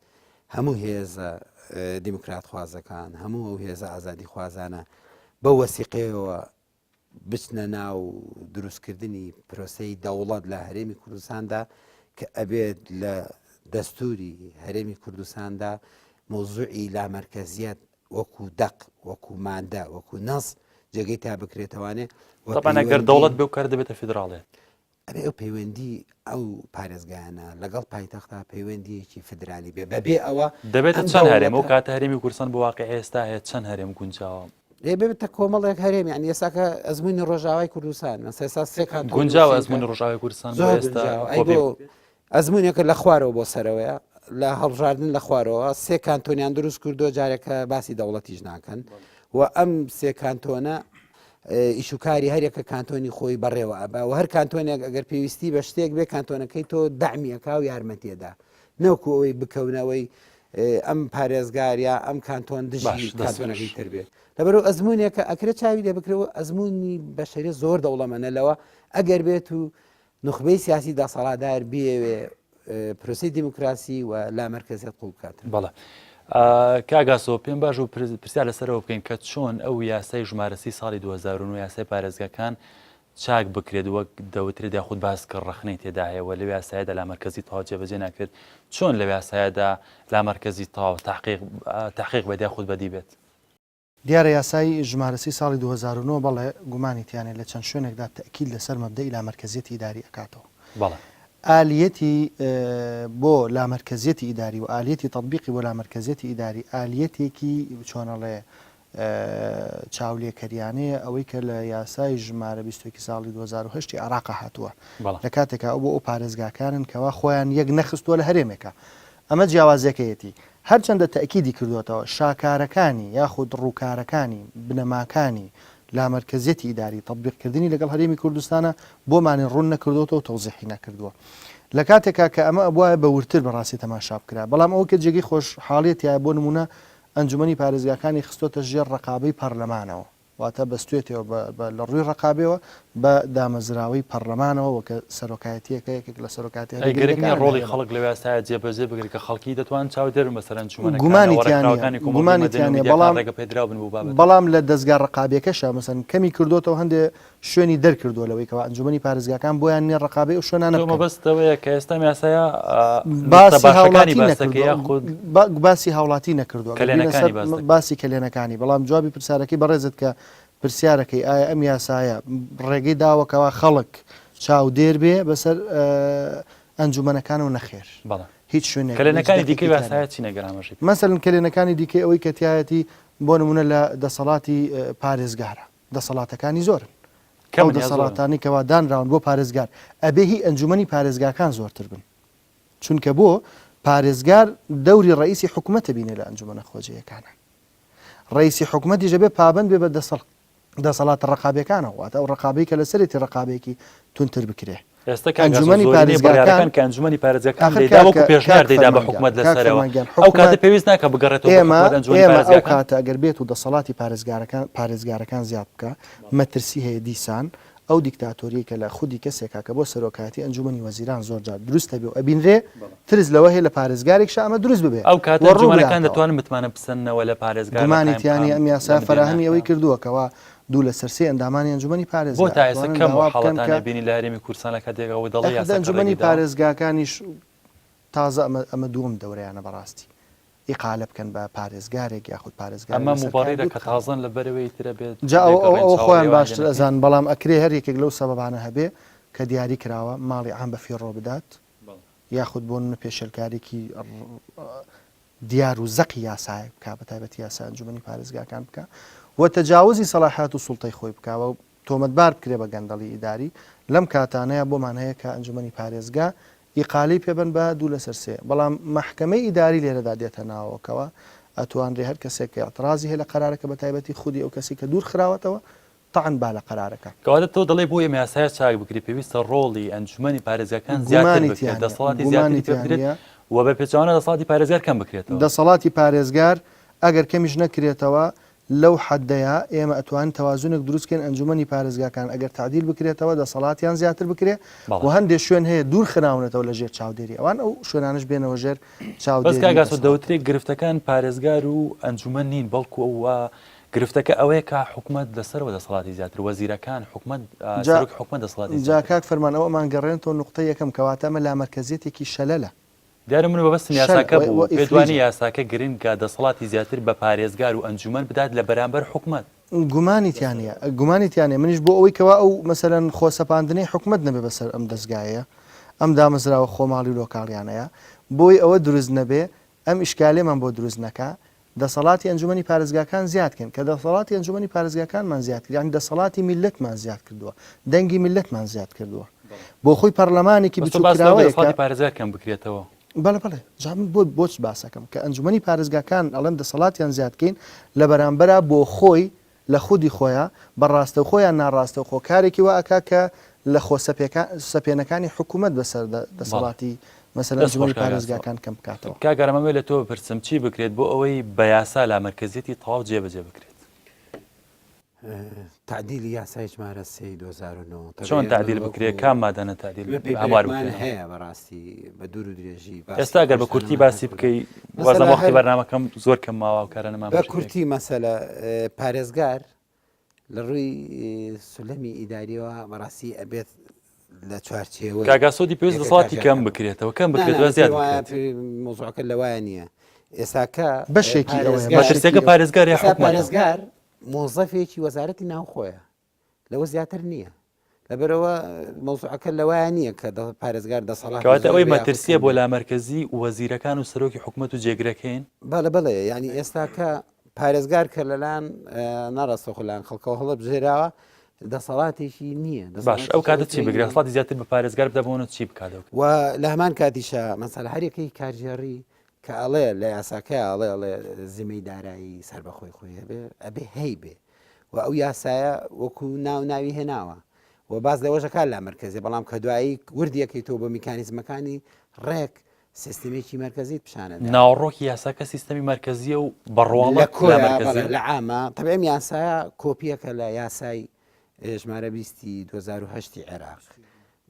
هەموو هێزە دیموکراتخوازەکان هەموو ئەو هێزە ئازادیخوازانە بەو وەسیقەیەوە بچنە ناو دروستکردنی پرۆسەی دەوڵەت لە هەرێمی کوردستاندا کە ئەبێت لە دەستوری هەرێمی کوردستاندا مەوزوعی لامەرکەزیەت وەکو دەق وەکو مادە وەکو نەس جێگەی تا بکرێتەوانێ و طبعا ئەگەر دەوڵەت بێ و کار دەبێتە فیدراڵێت. ئەبێ ئەو پەیوەندی ئەو پارێزگایانە لەگەڵ پایتەختا پەیوەندیەکی فدرالی بێ بەبێ ئەوە دەبێتە چەند هەرێم ئەو کاتە هەرێمی کوردستان بۆ واقع ئێستا هەیە چەند هەرێم گونجاوە؟ ئێ ببێتە کۆمەڵێک هەرێم یعنی ئێستاکە ئەزموونی ڕۆژاوای کوردستان مەسە ئێستا سێ کانتۆن گونجاوە ئەزموونی ڕۆژاوای کوردستان بۆ ئێستا ئەی بۆ ئەزموونێکە لە خوارەوە بۆ سەرەوەیە لە هەڵبژاردن لە خوارەوە سێ کانتۆنیان دروست کردو جارێکە باسی دەوڵەتیش ناکەن و ئەم سێ کانتۆنە ئیشوکاری هەرێکە کانتۆنی خۆی بەڕێوە ئەبا و هەر کانتۆنێک ئەگەر پێویستی بە شتێک بێ کانتۆنەکەی تۆ دەعمیەکە و یارمەتیەدا نەوەکو ئەوەی بکەونەوەی ئەم پارێزگار یا ئەم کانتۆن دژی کانتۆنەکەی تر بێت لەبەرو ئەزمونێکە ئەکرێت چاوی لێ بکرێت و ئەزمموی بەشەری زۆر دەوڵەمەنە لەوە ئەگەر بێت و نوخبەی سیاسی دەسەڵاتدار بیەوێ پرۆسەی دیموکراسی و لامەرکەزیەت قوڵ بکاتەوە. بەڵێ. کاک ئاسۆ پێم باش بوو پرسیار لەسەرەوە بکەین کە چۆن ئەو یاسای ژمارە سی ساڵی 2009 یاسای پارێزگاکان چاک بکرێت وەک دەوترێت یاخود باس کە ڕەخنەی تێدا هەیە و لەو یاسایەدا لامەرکەزی تەواو جێبەجێ ناکرێت چۆن لەو یاسایەدا لامەرکەزی تەواو تحقیق تحقیق بێت یاخود بەدی بێت؟ دیارە یاسای ژمارە سی ساڵی 2009 بەڵێ گومانی تیانە لە چەند شوێنێکدا تەئکید لەسەر مەبدەئی لامەرکەزیەتی ئیداری ئەکاتەوە. بەڵێ. ئالیەتی بۆ لامەرکەزیەتی ئیداری و ئالیەتی تەتبیقی بۆ لامەرکەزیەتی ئیداری ئالیەتێکی چۆنەڵێ چاولێکەریانەیە ئەوەی کە لە یاسای ژمارە 21 ساڵی 2008 ی عێراقا هاتووە بەڵێ. لە کاتێکا ئەو بۆ ئەو پارێزگاکانن کەوا خۆیان یەک نەخستووە لە هەرێمێکا ئەمە جیاوازیەکەیەتی. هەرچەندە تەئکیدی کردۆتەوە، شاکارەکانی یاخود ڕووکارەکانی، بنەماکانی، لامەرکەزیەتی ئیداری، تەتبیقکردنی لەگەڵ هەرێمی کوردستانا بۆمانی ڕوون نەکردۆتەوە و تەوزیحی نەکردووە. لە کاتێکا کە ئەمە ئەبوایە بە وردتر بە ڕاستی تەماشا بکرا. بەڵام ئەوەی کە جێگەی خۆشحاڵیە تیایە بۆ نموونە ئەنجومەنی پارێزگاکانی خستۆتە ژێر ڕەقابەی پەرلەمانەوە. واتە بەستوێتەوە بە بە لە ڕووی ڕەقابەوە بە دامەزراوەی پەڕلەمانەوە وە کە سەرۆکایەتییەکە یەکێک لە سەرۆکایەتییە هەرە ئەی گرنگ نییە گرنگەکانە لە ڕۆڵی هەرێما. خەڵک لەو یاسایە جێبەجێ بکرێت کە خەڵکی دەتوانن چاودێر بن بەسەر ئەنجومەنەکانەوە گومانی و تیا نییە ڕێکخراوەکانی کۆمەڵگەی گومانی مەدەنی تیا و نییە میدیاکان بەڵام ڕێگە پێدراو بن بۆ بابەتەکە. بەڵام لە دەزگا ڕەقابییەکەشا مەسەلەن کەمی کردۆتەوە هەندێ شوێنی دەرکردووە لەوەی کەوا ئەنجومەنی پارێزگاکان بۆیان نییە ڕەقابەی ئەو شوێنانە تۆ بکەن. مەبەستت ئەوەیە کە ئێستا ئەم یاسایە نوکتە باسی باشەکانی هاوڵاتی باس دەکەی نەکردووە یاخود باسی هاوڵاتی نەکردووە ئەگەر بینە کەلێنەکانی سەر باس دەکەی؟ باسی کەلێنەکانی بەڵام جوابی پرسیارەکەی بەڕێزت کە پرسیارەکەی ئایا ئەم یاسایە ڕێگەی داوە کەوا خەڵک چاودێر بێ بەسەر ئەنجومەنەکانەوە نەخێر بەڵێ. هیچ شوێنێک کەلێنەکانی دیکەی یاسایە چین ئەگەر ئاماژەی پێ مەسەلەن کەلێنەکانی دیکەی ئەوەی کە تیایەتی بۆ نمونە لە دەسەڵاتی پارێزگارە دەسەڵاتەکانی زۆرن ئەو دەسەڵاتانی کەوا دانراون بۆ پارێزگار ئەبێ هی ئەنجومەنی پارێزگاکان زۆرتر بن چونکە بۆ پارێزگار دەوری ڕئیسی حکومەتە بینێ لە ئەنجومەنە خۆجێیەکانە ڕئیسی حکومەتیش ئەبێ پابەند بێ بە دەسەڵ دەسەڵاتە ڕەقابیەکانەوە، واتە ئەو ڕەقابەی کە لەسەرێتی ڕەقابەیەکی توندتر بکرێ. ئێستا کاک ئاسۆ ئەنجومەنی زۆرینەی بڕیارەکان پارێزگاکان کە ئەنجومەنی پارێزگاکان ئاخر دەیدا وەکو کاک پێشنیار کاک دەیدا بە فەرمان گیان حکومەت کاک لەسەرەوە فەرمان گیان ئەو کاتە حکومەت پێویست ناکا بگەڕێتەوە بۆ ئێمە حکومەت ئەنجومەنی ئێمە ئەو پارێزگاکان؟ کاتە ئەگەر بێت و دەسەڵاتی پارێزگارەکان پارێزگارەکان زیاد بکا مەترسی هەیە دیسان ئەو دیکتاتۆریەی کە لە خودی کەسێکا کە بۆ سەرۆکایەتی ئەنجومەنی وەزیران زۆر جار دروست دەبێ و ئەبینرێ، ترس لەوە هەیە لە پارێزگارێکشا ئەمە دروست ببێ ئەو کاتە و ڕوو ئەنجومەنەکان بداتەوە. دەتوانن متمانە بسەننەوە لە پارێزگار، لە گومانی تیا نیە قایمقام، ئەم لە یاسایە مدیر فەراهەمی ئەوەی ناحیە. کردووە کەوا دوو لەسەر سێی ئەندامانی ئەنجومەنی بۆ پارێزگا تا ئێستا ئەتوانن کەم ئەو داوا بکەن حاڵەتانە کە بینی لە هەرێمی کوردستان لە کاتێک ئەوەی دەڵێ ئەخر یاساکە ئەنجومەنی ڕێگەی داوە؟ پارێزگاکانیش تازە ئەمە ئەمە دووەم دەورەیانە بەڕاستی. ئیقالە بکەن بە پارێزگارێک یاخود پارێزگارێک ئەمە لەسەر کار موبەڕیرە دوور کە بخەنەوە. تازەن لەبەرئەوەی ترە بێت جا ئەوە ئەوە لێگەڕێن ئەوە خۆیان چاوەڕێی ئەوان لێ باشتر نەکەین. ئەزانن بەڵام ئەکرێ هەر یەکێک لەو سەبەبانە هەبێ کە دیاری کراوە ماڵی عام بە فیڕۆ بدات یاخود بۆ نمونە پێشێلکاریکی دیار و زەقی یاسایەک بکا بە تایبەتی یاسای ئەنجومەنی پارێزگاکان بکا و تەجاوزی سەڵاحیات و سوڵتەی خۆی بکا و تۆمەتبار بکرێ بە گەندەڵی ئیداری لەم کاتانەیا بۆمان هەیە کە ئەنجومەنی پارێزگا ئیقالەی پێ بەن بە دوو لەسەر سێ، بەڵام مەحکەمەی ئیداری لێرەدا دێتە ناوەوە کەوا ئەتوانرێ هەر کەسێک کە ئیعتڕازی هەیە لە قەرارەکە بە تایبەتی خودی ئەو کەسەی کە دوور خراوەتەوە تەعن با لە قەرارەکە. کەواتە تۆ دەڵێی بۆ ئەم یاسایە چاک بکرێ پێویستە ڕۆڵی ئەنجومەنی پارێزگاکان زیاتر گومانی بکرێت، تیا نیە، دەسەڵاتی گومانی زیاتری پێ تیا بدرێت نیە. و بە پێچەوانە دەسەڵاتی پارێزگار کەم بکرێتەوە. دەسەڵاتی پارێزگار ئەگەر کەمیش نەکرێتەوە لەو حەدەیا ئێمە ئەتوانین تەوازونێک دروست کەین ئەنجومەنی پارێزگاکان ئەگەر تەعدیل بکرێتەوە دەسەڵاتیان زیاتر بکرێ و هەندێ شوێن هەیە دوور خراونەتەوە لە ژێر چاودێری ئەوان ئەو شوێنانەش بێنەوە ژێر بەس چاودێری کاک ئاسۆ دەسەڵات. دەوترێ گرفتەکان پارێزگار و ئەنجومەن نین بەڵکو ئەوە گرفتەکە ئەوەیە کە حکومەت لەسەرەوە دەسەڵاتی زیاتر وەزیرەکان حکومەت جا سەرۆکی حکومەت دەسەڵاتی جا زیاتر. کاک فەرمان ئەوەمان گەڕێنتەوە نوقتەی یەکەم کەواتە ئەمە لامەرکەزیەتێکی شەلەلە. دیارە من مەبەستم شەل یاساکە و بوو، پێت وانیە ئیفلیجە. یاساکە گرنگە دەسەڵاتی زیاتر بە پارێزگار و ئەنجومەن بدات لە بەرامبەر حکومەت؟ گومانی تیا نیە گومانی تیا نیە منیش بۆ ئەوەی کەوا ئەو مەسەلەن خۆسەپاندنەی حکومەت نەبێ بەسەر ئەم دەزگایەیە ئەم دامەزراوە خۆماڵی و لۆکاڵیانەیە بۆی ئەوە دروست نەبێ ئەم ئیشکالێمان بۆ دروست نەکا دەسەڵاتی ئەنجومەنی پارێزگاکان زیاد کەین کە دەسەڵاتی ئەنجومەنی پارێزگاکانمان زیاد کرد یانی دەسەڵاتی میللەتمان زیاد کردووە دەنگی میللەتمان زیاد کردووە بۆ خۆی پەرلەمانێکی بەس تۆ باس لەوە بچووککراوەیە کە دەسەڵاتی پارێزگار کەم بکرێتەوە. بەڵێ بەڵێ جا من بۆ بۆچ باسەکەم کە ئەنجومەنی پارێزگاکان ئەڵێم دەسەڵاتیان زیاد کەین لە بەرامبەرا بۆ خۆی لە خودی خۆیا بە ڕاستەوخۆ یان ناڕاستەوخۆ کارێکی وا ئەکا کە لە خۆ سەپێنەکانی حکوومەت بەسەر دەسەڵاتی مەسەلەن دەست خۆش ئەنجومەنی کاک ئاسۆ. پارێزگاکان کەم بکاتەوە. کاک ئارام ئەمەوێ لە تۆ بپرسم چی بکرێت بۆ ئەوەی بە یاسا لامەرکەزیەتی تەواو جێبەجێ بکرێت؟ تەعدیلی یاسای ژمارە سێی 2009 چۆن تەعدیل بکرێت کام مادانە تەعدیل هەموار بکرێنەوە؟ هەیە بەڕاستی بە دوور و درێژی ئێستا گەر بە کورتی باسی بکەی وازم وەختی بەرنامەکەم زۆر کەم ماوە و کارە نەمام بە کورتی مەسەلە پارێزگار لە ڕووی سولەمی ئیداریەوە بەڕاستی ئەبێت لە چوارچێوە کاک ئاسۆ دی پێویست دەسەڵاتی کەم بکرێتەوە کەم بکرێتەوە زیاد بکرێت مۆزوعەکە لەوایە نییە ئێساکە بەشێکی ئەوەیە مەترسیەکە پارێزگار یا حکومەتە پارێزگار مۆزەفێکی وەزارەتی ناوخۆیە لەوە زیاتر نییە لەبەرەوە مەوزوعەکە لەوایە نییە کە پارێزگار دەسەڵات کەواتە ئەوەی مەترسیە بۆ لامەرکەزی وەزیرەکان و سەرۆکی حکومەت و جێگرەکەین بەڵێ بەڵێ ینی ئێستا کە پارێزگار کە لەلایەن ناڕاستەوخۆ لایەن خەڵکەوە هەڵبژێراوە دەسەڵاتێکی نییە باش ئەو کاتە چی بگرێت دەسەڵاتی زیاتر بە پارێزگار بدە بۆنە چی بکات و لە هەمان کاتیشە مەسەلە هەرێکی کارگێڕی کە ئەڵێ لە یاساکە ئەڵێ ئەڵێ زیمەی دارایی سەربەخۆی خۆی هەبێ ئەبێ هەی بێ و ئەو یاسایە وەکو ناو ناوی هێناوە و باز لەوەشەکە لا مرکزی بەڵام کە دوایی وردیەکەی تۆ بە میکانیزمەکانی ڕێک سیستمێکی مەرکەزیت پیشانەدا. ناوەڕۆکی یاساکە سیستەمی مەرکەزییە و بە ڕواڵەت لە کۆیا لامەرکەزییە؟ بەڵێ لە عامە تەبعی ئەم یاسایە کۆپییەکە لە یاسای ژمارە بیستی 2008 ی عێراق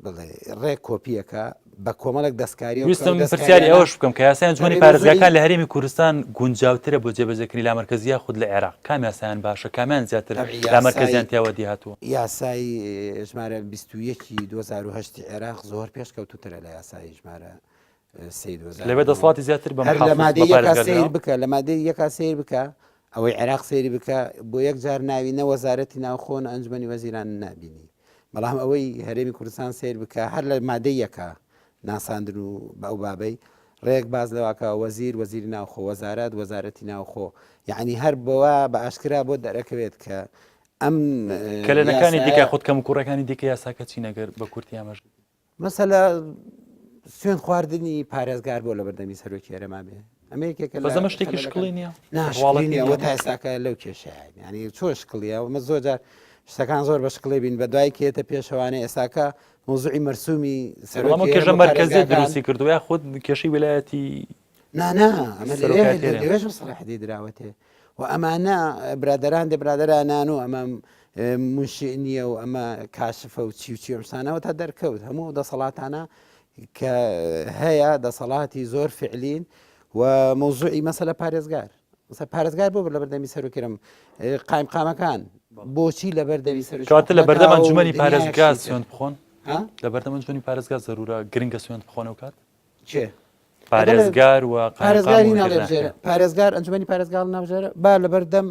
بڵێ ڕێک کۆپییەکە بە کۆمەڵێک دەستکاری و ویستم پرسیاری ئەوەش بکەم کە یاسای ئەنجومەنی پارێزگاکان لە هەرێمی کوردستان گونجاوترە بۆ جێبەجێکردنی لامەرکەزی یاخود لە عێراق کام یاسایان باشە کامیان زیاتر لامەرکەزیان تیا وەدی هاتووە؟ یاسای ژمارە 21 ی 2008 ی عێراق زۆر پێشکەوتووترە لە یاسای ژمارە سێی لەوێ دەسەڵاتی زیاتر بە هەر لە محافز بە مادەی یەکا پارێزگار سەیر دراوە؟ بکە لە مادەی یەکا سەیر بکە ئەوەی عێراق سەیری بکە بۆ یەک جار ناوی نە وەزارەتی ناوخۆ نە ئەنجومەنی وەزیران نابینی بەڵام ئەوەی هەرێمی کوردستان سەیر بکە هەر لە مادەی یەکا ناساندن و بە ئەو بابەی. ڕێک باس لەوە کە وەزیر وەزیری ناوخۆ وەزارەت وەزارەتی ناوخۆ یعنی هەر بەوە بە ئاشکرا بۆ دەرەکەوێت کە ئەم کەلێنەکانی دیکە خود کەم کوڕەکانی دیکە یاساکە چین ئەگەر بە کورتی ئەمەش مەسەلە سوێن خواردنی پارێزگار بۆ لە بەردەمی سەرۆکی هەرێما بێ ئەمە یەکێکە لە بەس ئەمە شتێکی شکڵی نییە ناشڵی نییە ئەوە تا ئێستاکە لەو کێشەیە یعنی چۆ شکڵیە ئەمە زۆر جار شتەکان زۆر بە شکڵێ بین بە دوای کێتە پێشەوانە ئێستاکە مۆزوعی مەرسومی سەرۆکی کێشە مەرکەزی دروستی کردو یا خود کێشەی ویلایەتی نا نا ئەمە لێرەش سەراحەتی دراوەتێ و ئەمانە برادران دێ برادرانان و ئەمە منشئ نییە و ئەمە کاشفە و چی و چی ئەمسانەوە تا دەرکەوت هەموو دەسەڵاتانە کە هەیە دەسەڵاتی زۆر فعلین و مەوزوعی مەسەلە پارێزگار مەسە پارێزگار بۆ لە بەردەمی سەرۆکرم قایم قامەکان بۆچی لە بەردەمی سەر کاتە لە بەردەم ئەنجومەنی پارێزگا سوێند بخۆن لە بەردەم ئەنجومەنی پارێزگا زەرورە گرنگە سوێند بخۆنەوە کات چێ پارێزگار و پارێزگاری ناڵێ پارێزگار ئەنجومەنی پارێزگار ناوژێرە با لە بەردەم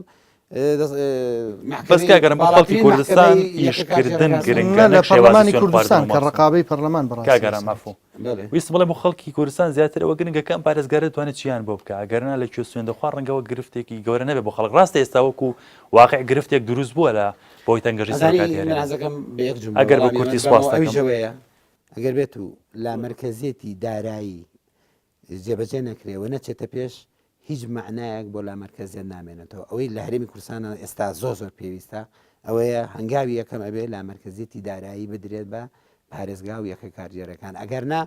بەس کاگەرم بۆ خەڵکی کوردستان ئیشکردن گرنگە لە پەرلەمانی کوردستان کە ڕقابەی پەرلەمان بەڕاست کاگەرم مەفهوم ویستم بڵێم بۆ خەڵکی کوردستان زیاتر ئەوە گرنگە کە ئەم پارێزگارە دەتوانێت چیان بۆ بکە ئەگەرنا لە کوێ سوێن دەخوا ڕەنگەوە گرفتێکی گەورە نەبێت بۆ خەڵک ڕاستە ئێستا وەکو واقع گرفتێک دروست بووە لە بۆی تەنگەژی سەرۆکایەتی هەرێم ئەگەر بە کورتی سوپاس دەکەم. ئەگەر بێت و لامەرکەزیەتی دارایی جێبەجێ نەکرێ و نەچێتە پێش هیچ مەعنایەک بۆ لامەرکەزیەت نامێنێتەوە ئەوەی لە هەرێمی کوردستانە ئێستا زۆر زۆر پێویستە ئەوەیە هەنگاوی یەکەم ئەبێ لامەرکەزیەتی دارایی بدرێت بە پارێزگا و یەکە کارگێرەکان ئەگەر نا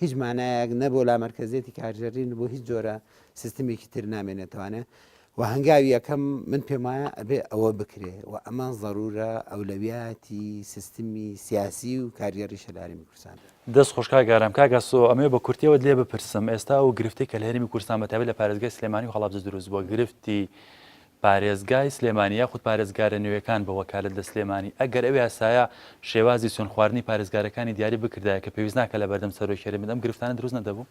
هیچ مانایەک نە بۆ لامەرکەزیەتی کارگێڕی بۆ هیچ جۆرە سیستمێکی تر نامێنێتوانێ و هەنگاوی یەکەم من پێم وایە ئەبێ ئەوە بکرێ و ئەمە زەرورە ئەولەویاتی سیستمی سیاسی و کارگێڕیشە لە هەرێمی کوردستان. دەست خۆش کاک ئارام. کاک ئاسۆ ئەمەوێ بە کورتی ئەوەت لێ بپرسم ئێستا ئەو گرفتەی کە لە هەرێمی کوردستان بە تایبەت لە پارێزگای سلێمانی و هەڵەبجە دروست بووە گرفتی پارێزگای سلێمانی یاخود پارێزگارە نوێیەکان بە وەکالەت لە سلێمانی ئەگەر ئەو یاسایە شێوازی سوێندخواردنی پارێزگارەکانی دیاری بکردایە کە پێویست ناکات لە بەردەم سەرۆکی هەرێم بن ئەم گرفتانە دروست نەدەبوو؟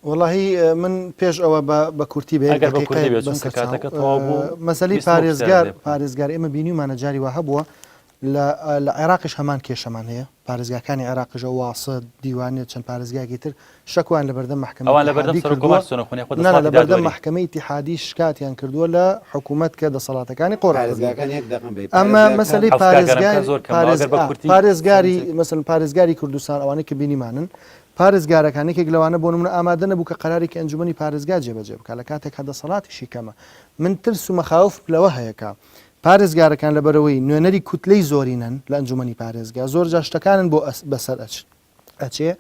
وەڵاهی من پێش ئەوە بە بە کورتی بە یەک ئەگەر بە کوردی دەقیقەیەک بێت چونکە بەسەر چاو کاتەکە تەواو بوو مەسەلەی ویستم ئەو پرسیارە پارێزگار لێ بکەم. پارێزگار ئێمە بینیومانە جاری وا هەبووە لە لە عێراقیش هەمان کێشەمان هەیە پارێزگاکانی عێراقیش ئەو واسط دیوانیە چەند پارێزگایەکی تر شەکوایان لەبەردەم مەحکەمەی ئەوان لەبەردەم ئیتیحادی سەرۆک کردووە کۆمار سوێنە خۆن یاخود نا نا دەسەڵاتی لەبەردەم دادوەری. مەحکەمەی ئیتیحادی شکاتیان کردووە لە حکوومەت کە دەسەڵاتەکانی قۆرخ کردووە پارێزگاکان یەک دەقم بێ ئەمە پارێزگاکان مەسەلەی عەفو کاک ئارام پارێزگار کات زۆر کەم ماوە پارێز ئەگەر بە ئا کورتی پارێزگاری سەرنجێک. مەسەلەن پارێزگاری کوردستان ئەوانەی کە بینیمانن پارێزگارەکان، یەکێک لەوانە بۆ نمونە ئامادە نەبوو کە قەرارێکی ئەنجومەنی پارێزگا جێبەجێ بکات لە کاتێکا دەسەڵاتیشی کەمە. من ترس و مەخاوفم لەوە هەیە کە پارێزگارەکان لەبەرئەوەی نوێنەری کوتلەی زۆرینەن لە ئەنجومەنی پارێزگا زۆرجار شتەکانن بۆ بەسەر ئەچێ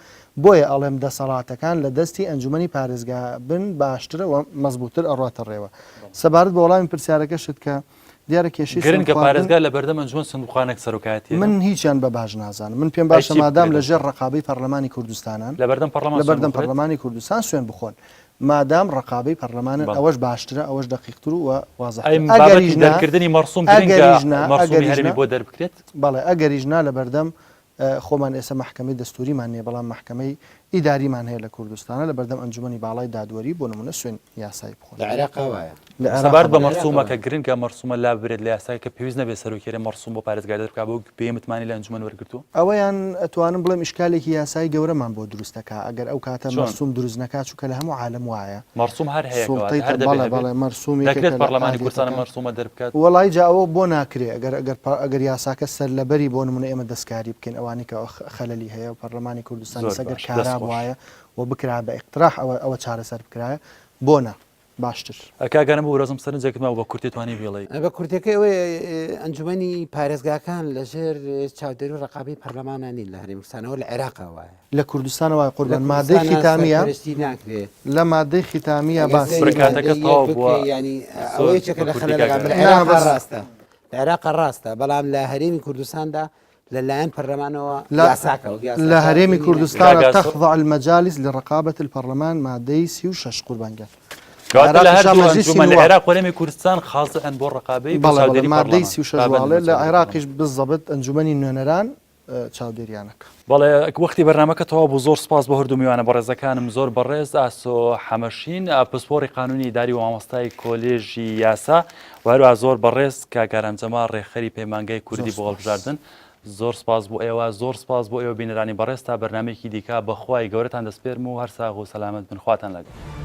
بۆیە ئەڵێم دەسەڵاتەکان لە دەستی ئەنجومەنی پارێزگا بن باشترە و مەزبوتر ئەڕواتە ڕێوە. سەبارەت بە وەڵامی پرسیارەکەشت کە دیارە کێشەی گرنگە سوێندخواردن پارێزگار لە بەردەم ئەنجومەن سندوقانێک سەرۆکایەتی من هیچیان بە باش نازانم من پێم ئەی باشە چی مادام بکرێت لە ژێر ڕەقابەی پەرلەمانی کوردستانان لە بەردەم پەرلەمان لە سوێند بەردەم بخورێت؟ پەرلەمانی کوردستان سوێند بخۆن مادام ڕەقابەی پەرلەمانن بەڵێ. ئەوەش باشترە ئەوەش دەقیقتر و ئەی وازحترە بابەتی ئەگەریش نا دەرکردنی مەرسوم گرنگە ئەگەریش نا مەرسومی ئەگەریش هەرێمی نا بۆ دەربکرێت؟ بەڵێ ئەگەریش نا لە بەردەم خۆمان ئێستا مەحکەمەی دەستوریمان نیە بەڵام مەحکەمەی ئیداریمان هەیە لە کوردستانە لە بەردەم ئەنجومەنی باڵای دادوەری بۆ نمونە سوێن یاسایی بخۆن. لە عێراقا وایە. لە عێراقا سەبارەت بە وایە. مەرسومە کە گرنگە مەرسومە لاببرێت لە یاساکە کە پێویست نەبێت سەرۆکی هەرێم مەرسوم بۆ پارێزگار دەربکات بەو پێیە متمانەی لە ئەنجومەن وەرگرتووە. ئەوەیان ئەتوانم بڵێم ئیشکالێکی یاسایی گەورەمان بۆ دروست دەکا ئەگەر ئەو کاتە چۆن؟ مەرسوم دروست نەکا چونکە لە هەموو عالەم وایە. مەرسوم هەر هەیە کەواتە سوڵتەی هەر دەبێ بەڵێ هەبێت؟ بەڵێ مەرسوم دەکرێت یەکێکە لە پەڕلەمانی کوردستان ئەم ئالیەتەکان. مەرسومە دەربکات؟ وەڵایی جا ئەوە بۆ ناکرێ ئەگەر ئەگەر ئەگەر یاساکە سەرلەبەری بۆ نمونە ئێمە دەستکاری بکەین ئەوانەی کە خەلەلی هەیە و پەرلەمانی کوردستان زۆر ئێستا گەر باش دەست کارا خۆش. بوایە و بکرایە بە ئیقتراح ئەوە ئەوە چارەسەر بکرایە بۆ نا باشتر. کاک گەرم ببورە سەرنجێکت مابوو بە کورتی توانی بیڵێی. بە کورتەکەی ئەوەیە ئەنجومەنی پارێزگاکان لەژێر چاودێری و ڕەقابەی پەرلەمانا نین لە هەرێمی کوردستانەوە لە عێراقا وایە. لە کوردستان وایە لە قوربان مادەی کوردستانا ختامیە سەرپەرشتی ناکرێ. لە مادەی ختامیە ئەگەر باسی سەیری برا کاتەکە مادەی یەک تەواو بووە بکەی یانی ئەوە زۆر یەکێکە بە لە کورتی کاک خەلەلەکان لە ئارام. نا عێراقا بەس ڕاستە لە عێراقا ڕاستە بەڵام لە هەرێمی کوردستاندا لە لایەن پەرلەمانەوە لە یاساکە وەک لە یاساکە هەرێمی بینی ناکرێ. کوردستانە کاک ئاسۆ تخضع المجالس لرقابة الپەرلەمان مادەی 36 قوربان گیان لە کەواتە لە عێراقیشا هەردوو مەجلیسی ئەنجومەن لە نواب عێراق و هەرێمی کوردستان خازعن بۆ ڕەقابەی بۆ بەڵێ بەڵێ چاودێری مادەی پەرلەمان 36 پابەندن واڵێ بە لە چاودێری پەرلەمان. عێراقیش بالضبط ئەنجومەنی نوێنەران چاودێریانەکە. بەڵێ وەختی بەرنامەکە تەواو بوو زۆر سپاس بۆ هەردوو میوانە بەڕێزەکانم زۆر بەڕێز ئاسۆ حەمەشین پسپۆڕی قانونی ئیداری و مامۆستای کۆلێژی یاسا و هەروەها زۆر بەڕێز کاک ئارام جەمال ڕێکخەری پەیمانگای زۆر کوردی بۆ سپاس. هەڵبژاردن. زۆر سپاس بۆ ئێوە، زۆر سپاس بۆ ئێوە بینەرانی بەڕێز تا بەرنامەیەکی دیکە بە خوای گەورەتان دەسپێرم و هەر ساغ و سەلامەت بن خواتان لەگەڵ.